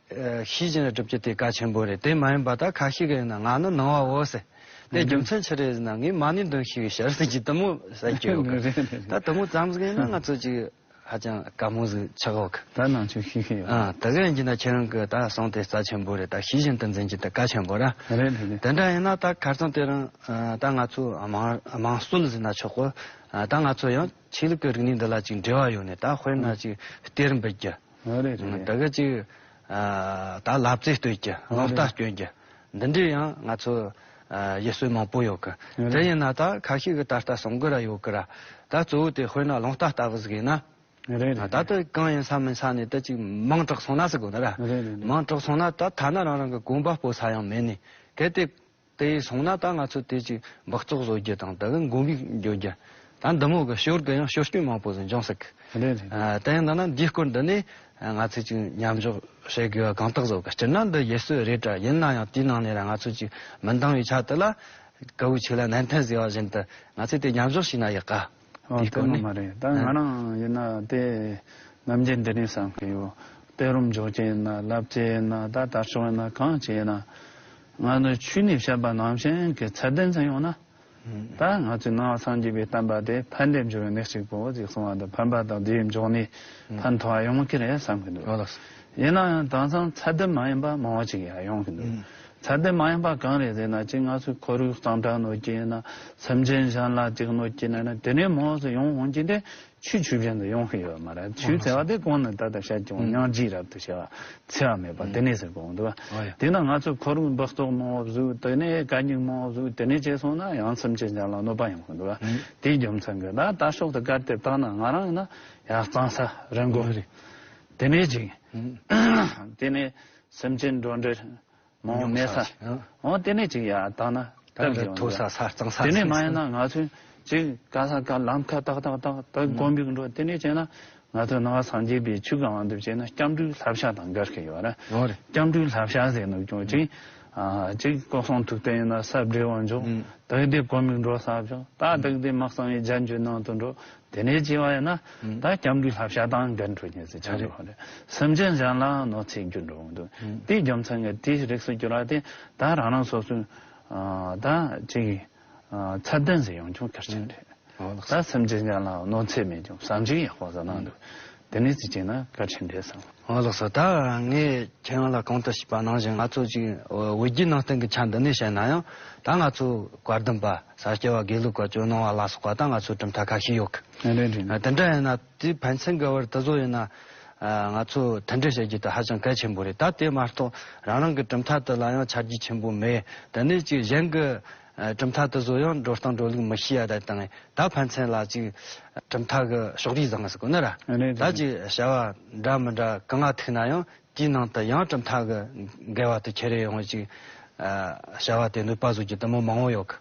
ཨ། ཤེས་བཞིན་སྒྲུབ་རྒྱུ་དེ་གལ་ཆེན་པོ་རེད། དེ་མ་ཡིན་པ་ད་ཁ་ཤས་ཀྱིས་ཡིན་ན་ང་ནི་ནང་པ་བོ་ཟེར། དེ་རྒྱུ་མཚན་ཅི་རེད་ཟེར་ན། ངས་མ་ཎི་འདོན་ཤེས་པའི་ཕྱིར་ཟེར་གྱི་དེ་མོ་ཟེར་གྱི་ཡོད་གི། རེད་རེད། ད་དེ་མོ་ཙམ་ཟིག་ཡིན་ན་ང་ཚོ་ཅིག་ཧ་ཅང་དཀའ་མོ་ཟིག་ཆགས་འོག་གི། ད་ནང་ཆོས་ཤེས་ཤེས་ཡོད། ཨ། དེ་ག་ཡིན་གྱི་ན་ཁྱེད་རང་གི་ད་གསུང་དེ་རྩ་ཆེན་པོ་རེད། ད་ཤེས་བཞིན་དུ་འཛིན་རྒྱུ་དེ་གལ་ཆེན་པོ་རེད། རེད་རེད་རེད། དེ་འདྲ་ཡིན་ན་ད་ཁ་རྩང་དེ་རིང་། ཨ། ད་ང་ཚོ་དམངས་དམངས་སྲོལ་ཟེར་ན་ཆོག་གོ། ཨ། ད་ང་ཚོ་ཡང་ཆོས་ལུགས་ཀྱི་རིག་གནས་འདི་ལ་ཅིག་འབྲེལ་བ་ཡོད་ནས། ད་དཔེར་ན་ཅིག་གཏེར་འབུལ་རྒྱུ། ཨ། རེད་རེད་རེད། ད་གི་ཅིག་ཨ། ད་ལབ་རྩེ་སྟོན་རྒྱུ། ཨ། རླུང་རྟ། རེད། སྐྱོན་རྒྱུ། འདི་འདྲས་ཡང་ང་ཚོ། ཨ། ཡུལ་སྲོལ་མང་པོ་ཡོད་གི། རེད། དེ་ཡིན་ན་ད་ཁ་ཤས་ཀྱིས་ད་ལྟ་གསུང་གི་ར་ཡོད་གི་ར། ད་གཙོ་བོ་དེ་དཔེར་ན་རླུང་རྟ་ལྟ་བུ་ཟིག་ཡིན་ན། རེད་རེད། ད་ལྟ་གང་ཡིན་ས་མིན་ས་ནས་ད་ཅིག་མིང་གྲགས་སོང་ན་ཟེར་དགོས་ན་ར། རེད་རེད་རེད། མིང་གྲགས་སོང་ན་ད་ཐ་ན་རང་རང་གི་གོམ་པ་སྤོ་ས་ཡང་མེད་ནས། གལ་ཏེ་དེ་སོང་ན་ད་ང་ཚོ་དེ་ཅིག་འབག་བཙོག་བཟོ་རྒྱུ་དང་། ད་གི་མགོ་མིག་འགྱོ་རྒྱུ། ད་འདི་མོ་གི་ཞོར་གི་ཡང་ཤོར་སྐྱོན་མང་པོ་ཟིག་འབྱུང་སྲིད་གི། རེད་རེད། ཨ། དེ་ཡང་ད་ན་འདིའི་སྐོར་འདི་ནས་ང་ཚོས་ཅིག་མཉམ་འཇོག་བྱེད་དགོས་པ་གང་དག་བཟོ་གི། སྤྱིར་ན་འདི་ཡུལ་སྲོལ་རེད་དྲ། ཡིན་ན་ཡང་དེའི་ནང་ནས་ར་ང་ཚོ་ཅིག་མི་འདང་བའི་ཆ་དེ་ལ་དཀའ་བའི་ཆེད་ལ་ནན་ཏན་ཟེར་བ་བཞིན་དུ་ང་ཚོས་དེ་མཉམ་འཇོག་བྱས་ན་ཡག་ག། ཨོ། དེའི་སྐོར་ནས། དེ་ནི་མ་རེད། ད་ཨ། ང་རང་ཡིན་ན་དེ་ནམ་རྒྱུན་འདི་ནས་བསམ་གི་ཡོད། གཏེར་རུམ་འཇོག་རྒྱུ་ཡིན་ན། ལབ་རྒྱུ་ཡིན་ན། ད་དར་ལྕོག་ཡིན་ན། གང་བྱེད་ཡིན་ན། ང་ཚོ་ཆོས་ནས་བཤད་པ་ནང་བཞིན་གྱི་ཚད་ལྡན་ཚད་ཡོང་ན། ཨང་། ད་ང་ཚོའི་ནང་པ་སངས་རྒྱས་པའི་བསྟན་པ་དེ་ཕན་བདེ་འབྱུང་བའི་གནས་གཅིག་པོ་ཅིག་གསུང་བ་དང་། ཕན་པ་དང་བདེ་བའི་འབྱུང་གནས། ཨང་། ཕན་ཐོགས་ཡོང་གི་རེད་བསམ་གི་འདུག། ཨོ་ལགས། ཡིན་ན་ཡང་དེང་སང་ཚད་ལྡན་མ་ཡིན་པ་མང་བོ་ཅིག་ཡང་ཡོང་གི་འདུག། ཨང་། ཚད་ལྡན་མ་ཡིན་པ་གང་རེད་ཟེར་ན། ཅིག་ང་ཚོའི་ཁོར་ཡུག་གཙང་སྦྲ་གནོད་ཀྱི་ཡིན་ན། སེམས་ཅན་གཞན་ལ་ཅིག་གནོད་ཀྱི་ཡིན་ན། དེ་ནས་མང་བོ་ཟིག་ཡོང་འོང་གི་འདི། ཆོས་ཆོས་བཞིན་དུ་ཡོང་གི་ཡོད་མ་རེད། ཆོས་ཟེར་བ་དེ་གོང་ནས་ད་ལྟ་བཤད་ཀྱང་། ཨང་། སྙིང་རྗེ་རབ་ཏུ་ཞི་བ་འཚེ་བ་མེད་པ། ཨང་། དེ་ནས་ཟེར་གོ་འདུག་བ། ཨོ་ཡ། དེས་ན་ང་ཚོས་ཁོར་ཡུག་འབག་བཙོག་མང་བོ་བཟོས། དེ་ནས་གད་སྙིགས་མང་བོ་བཟོས། དེ་ནས་བྱས་སོང་ན་ཡང་སེམས་ཅན་གཞན་ལ་གནོད་པ་ཡོང་གི་འདུག་བ། ཨང་། དེའི་རྒྱུ་མཚན་གྱིས་ད་ལྟ་ཕྱོགས་དེ་གར་དེ་བཏང་ན། ང་རང་ཡིན་ན་ཡར་གཙང་ས་རི་མགོ། ཨོ་རེད། དེ་ནས་ཅིག་ཨང་། དེ་ནས་སེམས་ཅན་འགྲོ་འདྲེ་མང་བོ་མེད་ས། ཨང་། འོ་དེ་ནས་ཅིག་ཡར་བཏང་ན་ད་སྟབས་ཀྱི་ཡོང་མཐོ་འདུག་ས། ས་གཙང་ས། དེ་ནས་མ་ཡིན་ན་ང་ཚོས་ཅིག་ག་ས་ག་ལམ་ཁ་ཏག་ཏག་ཏག་ཏག་དགོན་པའི་འགྲོ། དེ་ནས་བྱས་ན་ང་ཚོ་ནང་པ་སངས་རྒྱས་པའི་ཆོས་ཀྱི་དབང་དུ་བྱས་ན་སྐྱབས་འགྲོའི་བསླབ་བྱ་དང་འགལ་གྱི་ཡོད་རེད། ཡོད་རེད། སྐྱབས་འགྲོའི་བསླབ་བྱ་ཟེར་ནོ་ཀྱང་ཅིག་ཨ། ཅིག་སྐུ་གསུང་ཐུགས་རྟེན་ཡིན་ན་ས་བསྒྲིལ་བར་འཇུག། ཨང་། དེ་དེ་དགོན་པའི་འགྲོ་ས་བྱུང་། ད་དེ་དེ་མ་གསང་བའི་རྒྱན་གྱི་ནང་དུ་འགྲོ། དེ་ནས་བྱས་པ་ཡིན་ན། ཨང་། ད་སྐྱབས་འགྲོའི་བསླབ་བྱ་དང་འགལ་འགྲོ་མཁན་ཟེར་ཆགས་འགྲོ་བ་རེད། སེམས་ཅན་གཞན་ལ་གནོད་འཚེ་རྒྱུ་འགྲོ་འོང་དུས། ཨང་། དེའི་རྒྱུ་མཚན་གྱིས་དེའི་རིགས་སུ་གྱུར་བ་དེ་ད་རང་རང་སོ་སོའི། ཨ། ད་ཅིག་ཨ། ཚད་ལྡན་ཟེར་ཡོང་ཀྱང་གལ་ཆེན་རེད། ཨོ་ལགས་སོ། ད་སེམས་ཅན་གཞན་ལ་གནོད་འཚེ་མེད་ཀྱང་བསམ་གཞིག་ཡག་པོ་ཟེར་གནང་འདུག། དེ་ནས་ཅིག་བྱས་ན་གལ་ཆེན་རེད་བསམ། ཨོ་ལགས་སོ། ད་ངས་ཁྱེད་རང་ལ་གོང་དུ་ཞུས་པ་ནང་བཞིན། ང་ཚོ་ཅིག་བོད་བརྒྱུད་ནང་བསྟན་གྱི་ཆ་འདི་ནས་བཤད་ན་ཡང་། ད་ང་ཚོ་བཀའ་གདམས་པ། ས་སྐྱ་པ། དགེ་ལུགས་པ། ཇོ་ནང་པ་ལ་སོགས་པ། ད་ང་ཚོ་གྲུབ་མཐའ་ཁ་ཤས་ཡོད་གི། རེད་རེད། ཨ། དེ་འདྲ་ཡིན་ན་དེ་ཕན་ཚུན་གྱི་བར་དེ་ཚོ་ཡིན་ན། ཨ། ང་ཚོ་མཐུན་སྒྲིལ་བྱེད་རྒྱུ་དེ་ཧ་ཅང་གལ་ཆེན་པོ་རེད། ད་དེ་མ་གཏོགས་རང་རང་གི་གྲུབ་མཐའ་དེ་ལ་ཡང་ཆ་རྒྱུས་ཆེན་པོ་མེད། དེ་ནས་ཅིག་གཞན་གྱི། ཨ། གྲུབ་མཐའ་དེ་ཚོ་ཡང་འགྲོ་སྟངས་འགྲོ་ལུགས་མི་ཤེས་ཡ་ད་དང་། ད་ཕན་ཚུན་ལ་ཅིག་གྲུབ་མཐའ་གི་ཕྱོགས་རིས་བཟང་ཟེར་གོ་ནི་ར། རེད་རེད། ད་ཅིག་བྱ་བ་འདྲ་མི་འདྲ་གང་ང་ཐུག་ན་ཡང་། དེའི་ནང་དུ་ཡང་གྲུབ་མཐའ་གི་འགལ་བ་དེ་ཁྱེར་རེ་ཡོང་ཅིག། ཨ། བྱ་བ་དེ་ནུས་པ་བཟོ་རྒྱུ་དེ་མོ་མང་བོ་ཡོད་གི།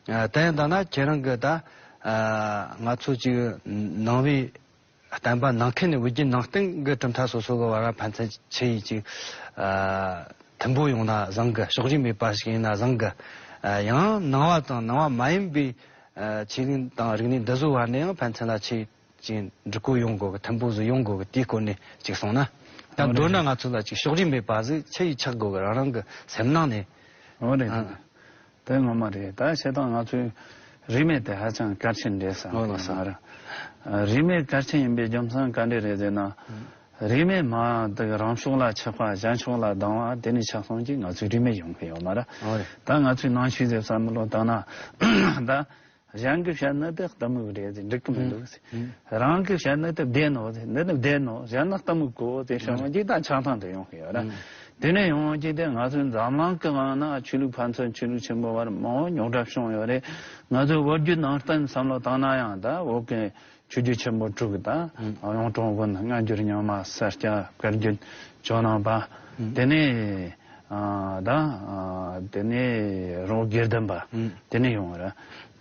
ཨ། དེ་ཡིན་ད་ན་ཁྱེད་རང་གི་ད། ཨ། ང་ཚོ་ཅིག་ནང་པའི་བསྟན་པ་ནང་ཁུལ་ནས། བོད་བརྒྱུད་ནང་བསྟན་གྱི་གྲུབ་མཐའ་སོ་སོ་གི་བར་ཕན་ཚུན་ཆེ་ཡིས་ཅིག། ཨ། མཐུན་པོ་ཡོང་ན་བཟང་གི། ཕྱོགས་རིས་མེད་པ་ཞིག་ཡིན་ན་བཟང་གི། ཨ། ཡང་ནང་པ་དང་ནང་པ་མ་ཡིན་པའི། ཨ། ཆོས་ལུགས་དང་རིག་གནས་འདི་ཚོའི་བར་ནས་ཡང་ཕན་ཚུན་ལ་ཆེ་ཅིག་འགྲིག་པོ་ཡོང་དགོས་གི། མཐུན་པོ་ཟིག་ཡོང་དགོས་གི། དེའི་སྐོར་ནས་ཅིག་གསུངས་ན། ད་མདོར་ན་ང་ཚོ་ལ་ཅིག་ཕྱོགས་རིས་མེད་པ་ཟིག་ཆེ་ཡིས་ཆགས་དགོས་གི། རང་རང་གི་སེམས་ནང་ནས། འོ་རེད། ཨ། དེ་ངོ་མ་རེད། ད་བྱས་ཙང་ང་ཚོའི་རིས་མེད་དེ་ཧ་ཅང་གལ་ཆེན་རེད་བསམ་གི། ཨོ་ལགས་སོ། ང་རང་། རིས་མེད་གལ་ཆེན་ཡིན་པའི་རྒྱུ་མཚན་ག་འདྲ་རེད་ཟེར་ན། ཨང་། རིས་མེད་མ་དེ་རང་ཕྱོགས་ལ་ཆགས་པ་གཞན་ཕྱོགས་ལ་སྡང་བ་དེ་ནས་ཆགས་སོང་གྱི་ང་ཚོའི་རིས་མེད་ཡོང་གི་ཡོད་མ་རེད། ཨོ་རེད། ད་ང་ཚོའི་ནང་ཆོས་ཟེར་བསམ་བློ་བཏང་ན་ད། གཞན་གྱིས་བཤད་ན་དེ་གཏི་མུག་རེད་ཟེར། འགྲིག་གི་མི་འདུག་ཟེར། རང་གིས་བཤད་ན་དེ་བདེན་ནོ་ཟེར། འདི་ནི་བདེན་ནོ། གཞན་ན་གཏི་མུག་གོ་ཟེར་བྱུང་བ་ཅིག་ད་ཆགས་སྡང་དེ་ཡོང་གི་ཡོད་རེད། དེ་ནས་ཡོང་བ་ཅིག་དེ་ང་ཚོའི་འཛམ་གླིང་གི་ངང་ན་ཆོས་ལུགས་ཕན་ཚུན་ཆོས་ལུགས་ཆེན་པོ་བར་མང་བོ་རྙོག་དྲ་བྱུང་ཡོད་རེད། ང་ཚོའི་བོད་བརྒྱུད་ནང་བསྟན་བསམ་བློ་བཏང་ན་ཡང་ད་བོད་ཀྱི་ཆོས་བརྒྱུད་ཆེན་པོ་དྲུག་དང་། གཡུང་དྲུང་བོན། སྔ་འགྱུར་རྙིང་མ། ས་སྐྱ། བཀའ་བརྒྱུད། ཇོ་ནང་པ། དེ་ནས་ཨ་ད་ཨ་དེ་ནས་རོང་དགེ་ལྡན་པ། དེ་ནས་ཡོང་བ་རེད།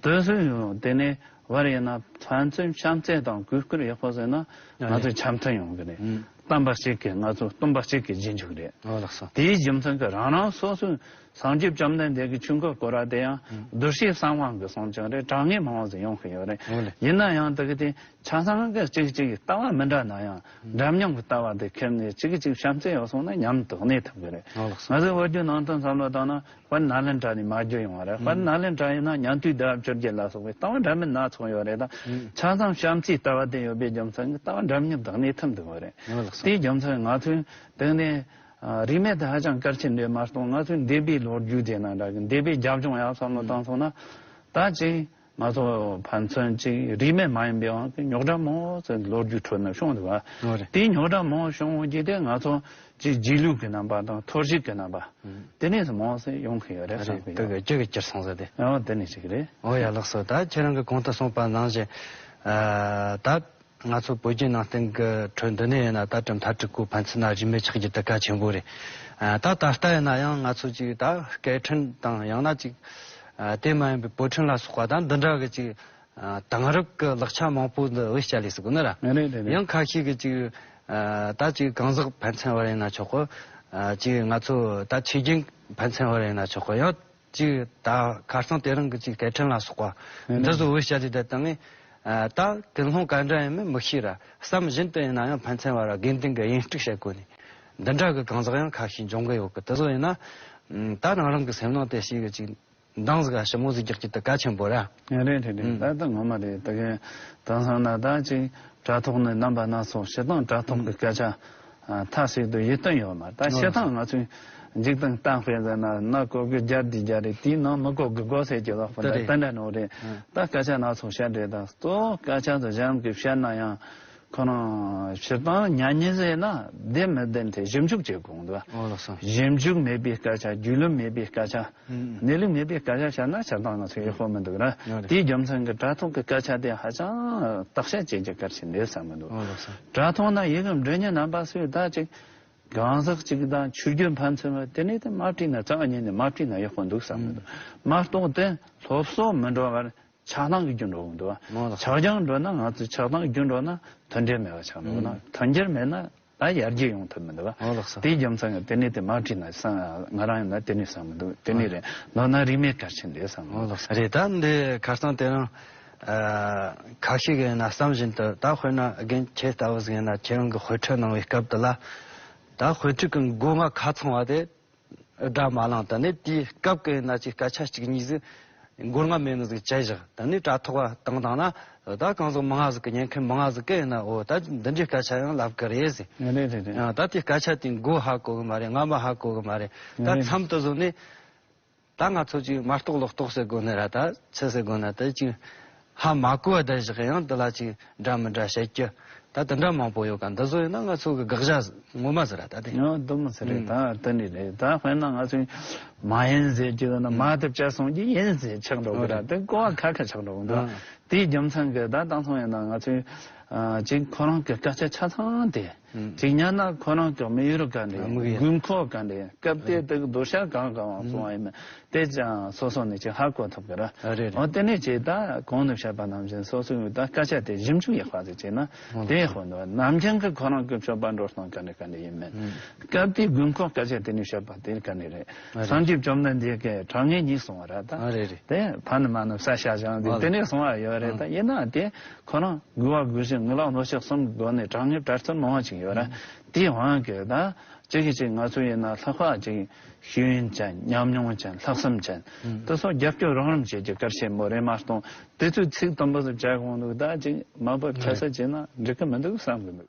དེ་ཚོ་ཡོང་དེ་ནས་བར་ཡིན་ན་ཕན་ཚུན་བྱམས་བརྩེ་དང་གུས་བཀུར་ཡག་པོ་བཟོས་ན་ང་ཚོ་འཆམ་མཐུན་ཡོང་གི་རེད། བསྟན་པ་གཅིག་གི། ང་ཚོ་སྟོན་པ་གཅིག་གི་རྗེས་འཇུག་རེད། ཨོ་ལགས་སོ། དེའི་རྒྱུ་མཚན་གྱིས་རང་རང་སོ་སོའི་སངས་རྒྱས་བཅོམ་ལྡན་འདས་ཀྱི་ཆོས་འཁོར་བསྐོར་བ་དེ་ཡང་གདུལ་བྱའི་གསང་བ་གི་གསུང་ཆོས་རེད། དྲང་ངེས་མང་བོ་ཟིག་ཡོང་གི་ཡོད་རེད། ཨོ་ལེ། ཡིན་ན་ཡང་དེ་གི་དེ་ཆ་ཚང་གི་གཅིག་གཅིག་གི་ལྟ་བ་མི་འདྲ་ན་ཡང་འདྲ་མཉམ་གྱི་ལྟ་བ་དེ་ཁྱེར་ནས་གཅིག་གིས་གཅིག་བྱམས་བརྩེ་ཡོད་སོང་ན་མཉམ་དུ་གནས་ཐུབ་གི་རེད། ཨོ་ལགས་སོ། ང་ཚོའི་བོད་བརྒྱུད་ནང་བསྟན་བསམ་བློ་བཏང་ན་དཔལ་ནཱ་ལེནྡྲ་ནས་མ་བརྒྱུད་ཡོང་བ་རེད། དཔལ་ནཱ་ལེནྡྲ་ཡིན་ན་ཉན་ཐོས་ཟླ་བ་བཅོ་བརྒྱད་ལ་སོགས་པའི་ལྟ་བ་འདྲ་མིན་སྣ་ཚོགས་ཡོད་རེད། ད་ཆ་ཚང་བྱམས་བརྩེའི་ལྟ་བ་དེ་ཡོད་པའི་རྒྱུ་མཚན་གྱིས་ལྟ་བ་འདྲ་མཉམ་དུ་གནས་ཐུབ་འདུག་བ་རེད། ཨོ་ལགས་སོ། དེའི་རྒྱུ་མཚན་ང་ཚོས་དེང་ནས་ཨ་རིས་མེད་དེ་ཧ་ཅང་གལ་ཆེན་རེད་མ་གཏོགས། ང་ཚོའི་འདས་པའི་ལོ་རྒྱུས་དེ་ནང་འདྲ་གི་འདས་པའི་རྒྱབ་ལྗོངས་ཡར་བསམ་བློ་བཏང་སོང་ན། ད་ཅིག་ང་ཚོ་ཕན་ཚུན་ཅིག་རིས་མེད་མ་ཡིན་པའི་དབང་གིས་རྙོག་དྲ་མང་བོ་ཟེར་ལོ་རྒྱུས་ཁྲོད་ན་བྱུང་འདུག་བ། ཨོ་རེད། དེའི་རྙོག་དྲ་མང་བོ་བྱུང་བ་བརྒྱུད་དེ་ང་ཚོ་ཅིག་རྗེས་ལུས་ཀྱི་རྣམ་པ་དང་ཐོར་ཞིག་གི་རྣམ་པ། དེ་ནས་མང་བོ་ཟེར་ཡོང་གི་ཡོད་རེད་བསམ་གི་ཡོད། དེ་གི་ཅི་གི་གྱུར་སོང་ཟེར་ཏེ། ཨོ་དེ་ནས་ཅིག་རེད། ཨོ་ཡ་ལགས་སོ། ད་ཁྱེད་རང་གི་གོང་དུ་གསུངས་པ་ནང་བཞིན་ཨ་ད། ང་ཚོ་བོད་བརྒྱུད་ནང་བསྟན་གྱི་ཁྲོད་འདི་ནས་ཡིན་ན་ད་གྲུབ་མཐའ་དྲུག་པོ་ཕན་ཚུན་ན་རིས་མེད་ཆགས་རྒྱུ་དེ་གལ་ཆེན་པོ་རེད། ཨ་ད་ད་ལྟ་ཡིན་ན་ཡང་ང་ཚོ་ཅིག་ད་སྐད་འཕྲིན་དང་ཡང་ན་ཅིག་ཨ་དེ་མ་ཡིན་པའི་པོ་ཊི་ལ་སོགས་པ་ད་འདི་འདྲ་གི་ཅིག་ཨ་དེང་རབས་ཀྱི་ལག་ཆ་མང་པོ་འདི་བེད་སྤྱད་ལས་སུ་དགོས་ནི་ར། རེད་རེད་རེད། ཡང་ཁ་ཤས་ཀྱི་ཅིག་ཨ་ད་ཅིག་གང་ཟག་ཕན་ཚུན་བར་ཡིན་ན་ཆོག་གི། ཨ་ཅིག་ང་ཚོ་ད་ཆོས་རྒྱུན་ཕན་ཚུན་བར་ཡིན་ན་ཆོག་གི། ཡང་ཅིག་ད་ཁ་སང་དེ་རིང་གི་ཅིག་སྐད་འཕྲིན་ལ་སོགས་པ་ཨེ་འདི་ནི་བཟོ་བོ་བྱ་རྒྱུ་དེ་དང་ངས་ཨ་ད་ཀུན་སློང་ག་འདྲ་ཡིན་མིན་མི་ཤེས་ར། བསམ་བཞིན་དུ་ཡིན་ན་ཡང་ཕན་ཚུན་བར་དགེ་འདུན་གྱི་དབྱེན་དཀྲུག་བྱེད་དགོས་ནས་འདི་འདྲ་གི་གང་ཟག་ཡང་ཁ་ཤས་འབྱུང་གི་ཡོད་གི། དེ་ཚོ་ཡིན་ན་ཨམ་ད་རང་རང་གི་སེམས་ནང་དེ་ཤེས་གི་ཅིག་འདང་ཟིག་ག་ཞིབ་མོ་ཟིག་རྒྱག་རྒྱུ་དེ་གལ་ཆེན་པོ་ར། ཨེ་རེད་རེད་རེད། ཨམ་ད་ད་ངོ་མ་རེད། ད་གི་དེང་སང་ན་ད་ཅིག་དྲ་ཐོག་ནས་རྣམ་པ་སྣ་ཚོགས་སྤྱིར་བཏང་དྲ་ཐོག་གི་སྐད་ཆ་ཨ་མཐའ་གཅིག་ཏུ་ཡིད་རྟོན་ཡོད་མ་རེད། ད་ཨོ་སྤྱིར་བཏང་ང་ཚོས་འཇིག་རྟེན་གཏམ་དཔེ་ཟེར་ན་ན་གོ་གི་རྒྱ་དེ་རྒྱ་རེད། དེའི་ནང་མི་གོ་གི་གོ་ཟེར་གྱི་ལོག་པ་ད་རེད། ད་འདྲ་ནོ་རེད། ཨ་ད་སྐད་ཆ་སྣ་ཚོགས་བཤད་རེད། ད་གཙོ་བོ་སྐད་ཆ་དེ་གཞན་གྱིས་བཤད་ན་ཡང་ཁོ་རང་སྤྱིར་བཏང་ཉན་ཉན་ཟེར་ན་བདེན་མི་བདེན་དེ་ཞིབ་འཇུག་བྱེད་དགོས་འདུག་ཨོ་ལགས་སོ། ཞིབ་འཇུག་མེད་པའི་སྐད་ཆ། རྒྱུས་ལོན་མེད་པའི་སྐད་ཆ། ཨུམ། གནས་ལུགས་མེད་པའི་སྐད་ཆ་བཤད་ན་སྤྱིར་བཏང་ང་ཚོ་ཡག་པོ་མི་འདུག་ར། ཡོད་རེད། དེའི་རྒྱུ་མཚན་གྱིས་དྲ་ཐོག་གི་སྐད་ཆ་དེ་ཧ་ཅང་བརྟག་དཔྱད་བྱེད་རྒྱུ་གལ་ཆེན་རེད་བསམ་གི་འདུག་ཨོ་ལགས་སོ། དྲ་ཐོག་ན་ཡི་གེ་འབྲི་མཁན་རྣམ་པ་ཚོས་ད་ཅིག་གང་ཟག་ཅིག་དང་ཆོས་བརྒྱུད་ཕན་ཚུན་བར་དེ་ནས་དེ་མ་བྲིས་ན། རྩ་བ་ཉིད་ནས་མ་བྲིས་ན་ཡག་པོ་འདུག་བསམ་གི་འདུག་ཨུམ། མ་གཏོགས་དེ་སློབ་གསོ་མི་འགྲོ་བར་ཆགས་སྡང་གི་རྒྱུ་འགྲོ་གི་འདུག་ཨོ་ལགས་སོ། ཆགས་སྡང་འགྲོ་ན། ང་ཚོ་ཆགས་སྡང་གི་རྒྱུ་འགྲོ་ན་མཐུན་སྒྲིལ་མེད་པ་ཆགས་འགྲོ་གི་ན། ཨུམ། མཐུན་སྒྱུར་མེད་ན། ད་ཡར་རྒྱས་ཡོང་ཐུབ་མི་འདུག་བ། ཨོ་ལགས་སོ། དེའི་རྒྱུ་མཚན་གྱིས་དེ་ནས་དེ་མ་བྲིས་ན་བསམ། ང་རང་ཡིན་ན་དེ་ནས་བསམ་གི་འདུག་དེ་ནས་རེད། མདོར་ན་རིས་མེད་གལ་ཆེན་རེད་བསམ་གི་འདུག་ཨོ་ལགས་སོ། རེད། ད་འདི་ཁ་སང་དེ་རིང་ཨ་ཁ་ཤས་ཀྱིས་ཡིན་ན་བསམ་བཞིན་དུ། ད་དཔེར་ན་རྒན་ཁྱེད་ལྟ་བུ་ཟིག་ཡིན་ན་ཁྱེད་རང་གི་དཔེ་ཁྲིད་གནང་བའི་སྐབས་དེ་ལ། ད་དཔེ་ཁྲིད་ཀྱི་མགོ་མ་ཁ་ཚང་བ་དེ་སྒྲ་མ་ལངས། དེ་ནས་དེའི་སྐབས་ཀྱི་ཡིན་ན་ཅིག་སྐད་ཆ་གཅིག་གཉིས་ཟིག་མགོ་རྔ་མེད་ནི་ཟིག་བཅད་བཞག་དེ་ནས་དྲ་ཐོག་བ་བཏང་བཏང་ན། ད་གང་ཟག་མང་ང་ཟིག་གི། ཉན་མཁན་མང་ང་ཟིག་གི་ཡིན་ན། འོ་ད་འདི་འདྲའི་སྐད་ཆ་ཡང་ལབ་གི་རེད་ཟེར། རེད་རེད་རེད། ཡང་ད་དེ་སྐད་ཆ་དེ་མགོ་ཧ་གོ་གི་མ་རེད། རྔ་མ་ཧ་གོ་གི་མ་རེད། ད་རེད། མཚམས་དེ་བཟོ་ནས་ད་ང་ཚོ་ཅིག་མ་གཏོགས་ལོག་རྟོག་ཟེར་དགོས་ནི་ར། ད་ཆི་ཟེར་དགོས་ན། ད་ཅིག་ཧ་མ་གོ་བ་བསྡད་བཞག་ཡང་འདི་ལ་ཅིག་འདྲ་མི་འདྲ་བཤད་རྒྱུ། ད་དེ་འདྲ་མང་པོ་ཡོད་ག། འདི་བཟོ་ཡིན་ན་ང་ཚོ་གི་དགག་བྱ་ངོ་མ་ཟེར་ར། ད་དེ་ཡང་དུ་མི་ཟེར་རེད། ཨུམ། ད་དེ་འདྲ་རེད། ད་དཔེར་ན་ང་ཚོས་མ་ཡིན་ཟེར་རྒྱུ་ན། མ་དེ་བཅད་སོང་གི་ཡིན་ཟེར་ཆགས་འགྲོ་གི་ར། ཨོ་རེད། དེ་གོ་བ་ཁ་ཁ་ཆགས་འགྲོ་གི་འདུག་ཨ། དེའི་རྒྱུ་མཚན་གྱིས་ད་དེང་སང་ཡིན་ན་ང་ཚོས་ཨ་ཅིག་ཁོ་རང་གི་སྐད་ཆ་ཆ་ཚང་དེ། ཨུམ། ཅིག་ཉན་ན་ཁོ་རང་གི་དམིགས་ཡུལ་ག་འདྲ། དམིགས་ཡུལ། དགོས་མཁོ་ག་འདྲ། སྐབས་དེ་དེ་གི་བརྗོད་བྱ་གང་གང་གསུང་བ་ཡིན་མིན། དེ་ཅང་སོ་སོ་ནས་ཅིག་ཧ་གོ་ཐུབ་གི་ར། ཨ་རེད་རེད། འོ་དེ་ནས་ཅིག་ད་གོང་ནས་བཤད་པ་ནང་བཞིན་སོ་སོའི་ད་སྐད་ཆ་དེ་ཞིབ་འཇུག་ཡག་པ་ཟིག་བྱས་ན། ཨོ་དེ་ཡག་པོ་འདུག་ནམ་རྒྱུན་གྱི་ཁོ་རང་གི་སྤྱོད་པ་འགྲོ་སྟངས་ག་འདྲ་ག་འདྲ་ཡིན་མིན། ཨུམ། སྐབས་དེའི་དགོས་མཁོ་སྐད་ཆ་དེ་ནས་བཤད་པ་དེ་ག་འདྲ་རེད། ཨ་རེད། སངས་རྒྱས་བཅོམ་ལྡན་འདས་ཀྱིས་དྲང་ངེས་གཉིས་གསུང་བ་ར། ད་ཨ་རེད་རེད། དེ་ཕ་ནི་མ་ནི་བསད་བྱ་ཞིང་དེ། ཨ་དེ་ནས་གསུང་བ་ཡོད་རེད། ཨ་ད་ཡིན་ན་དེ་ཁོ་རང་དགོས་པ་དགོས་ཤེས་དངོས་ལག་སྣོད་བཅུད་གསུམ་གྱི་སྒོ་ནས་དྲང་ངེས་དྲག་རྩལ་མང་བ་ཅིག་ཡོད་ར། ཨུམ། དེའི་དབང་གིས་ད་ཅིག་གི་ཅིག་ང་ཚོ་ཡིན་ན་ལྷག་པ་ཅིག་ཤེས་ཡོན་ཅན། ཉམས་མྱོང་ཅན། ལྷག་བསམ་ཅན། ཨུམ། དེ་ཚོ་རྒྱབ་སྐྱོར་རོགས་རམ་བྱེད་རྒྱུ་གལ་ཆེན་པོ་རེད་མ་གཏོགས། དེ་ཚོས་ཚིག་དུམ་བུ་ཟིག་བྱ་དགོས་འདུག་ད་ཅིག་མ་བབ་ཆ་ས་བྱས་ན་འགྲིག་གི་མི་འདུག་བསམ་གི་འདུག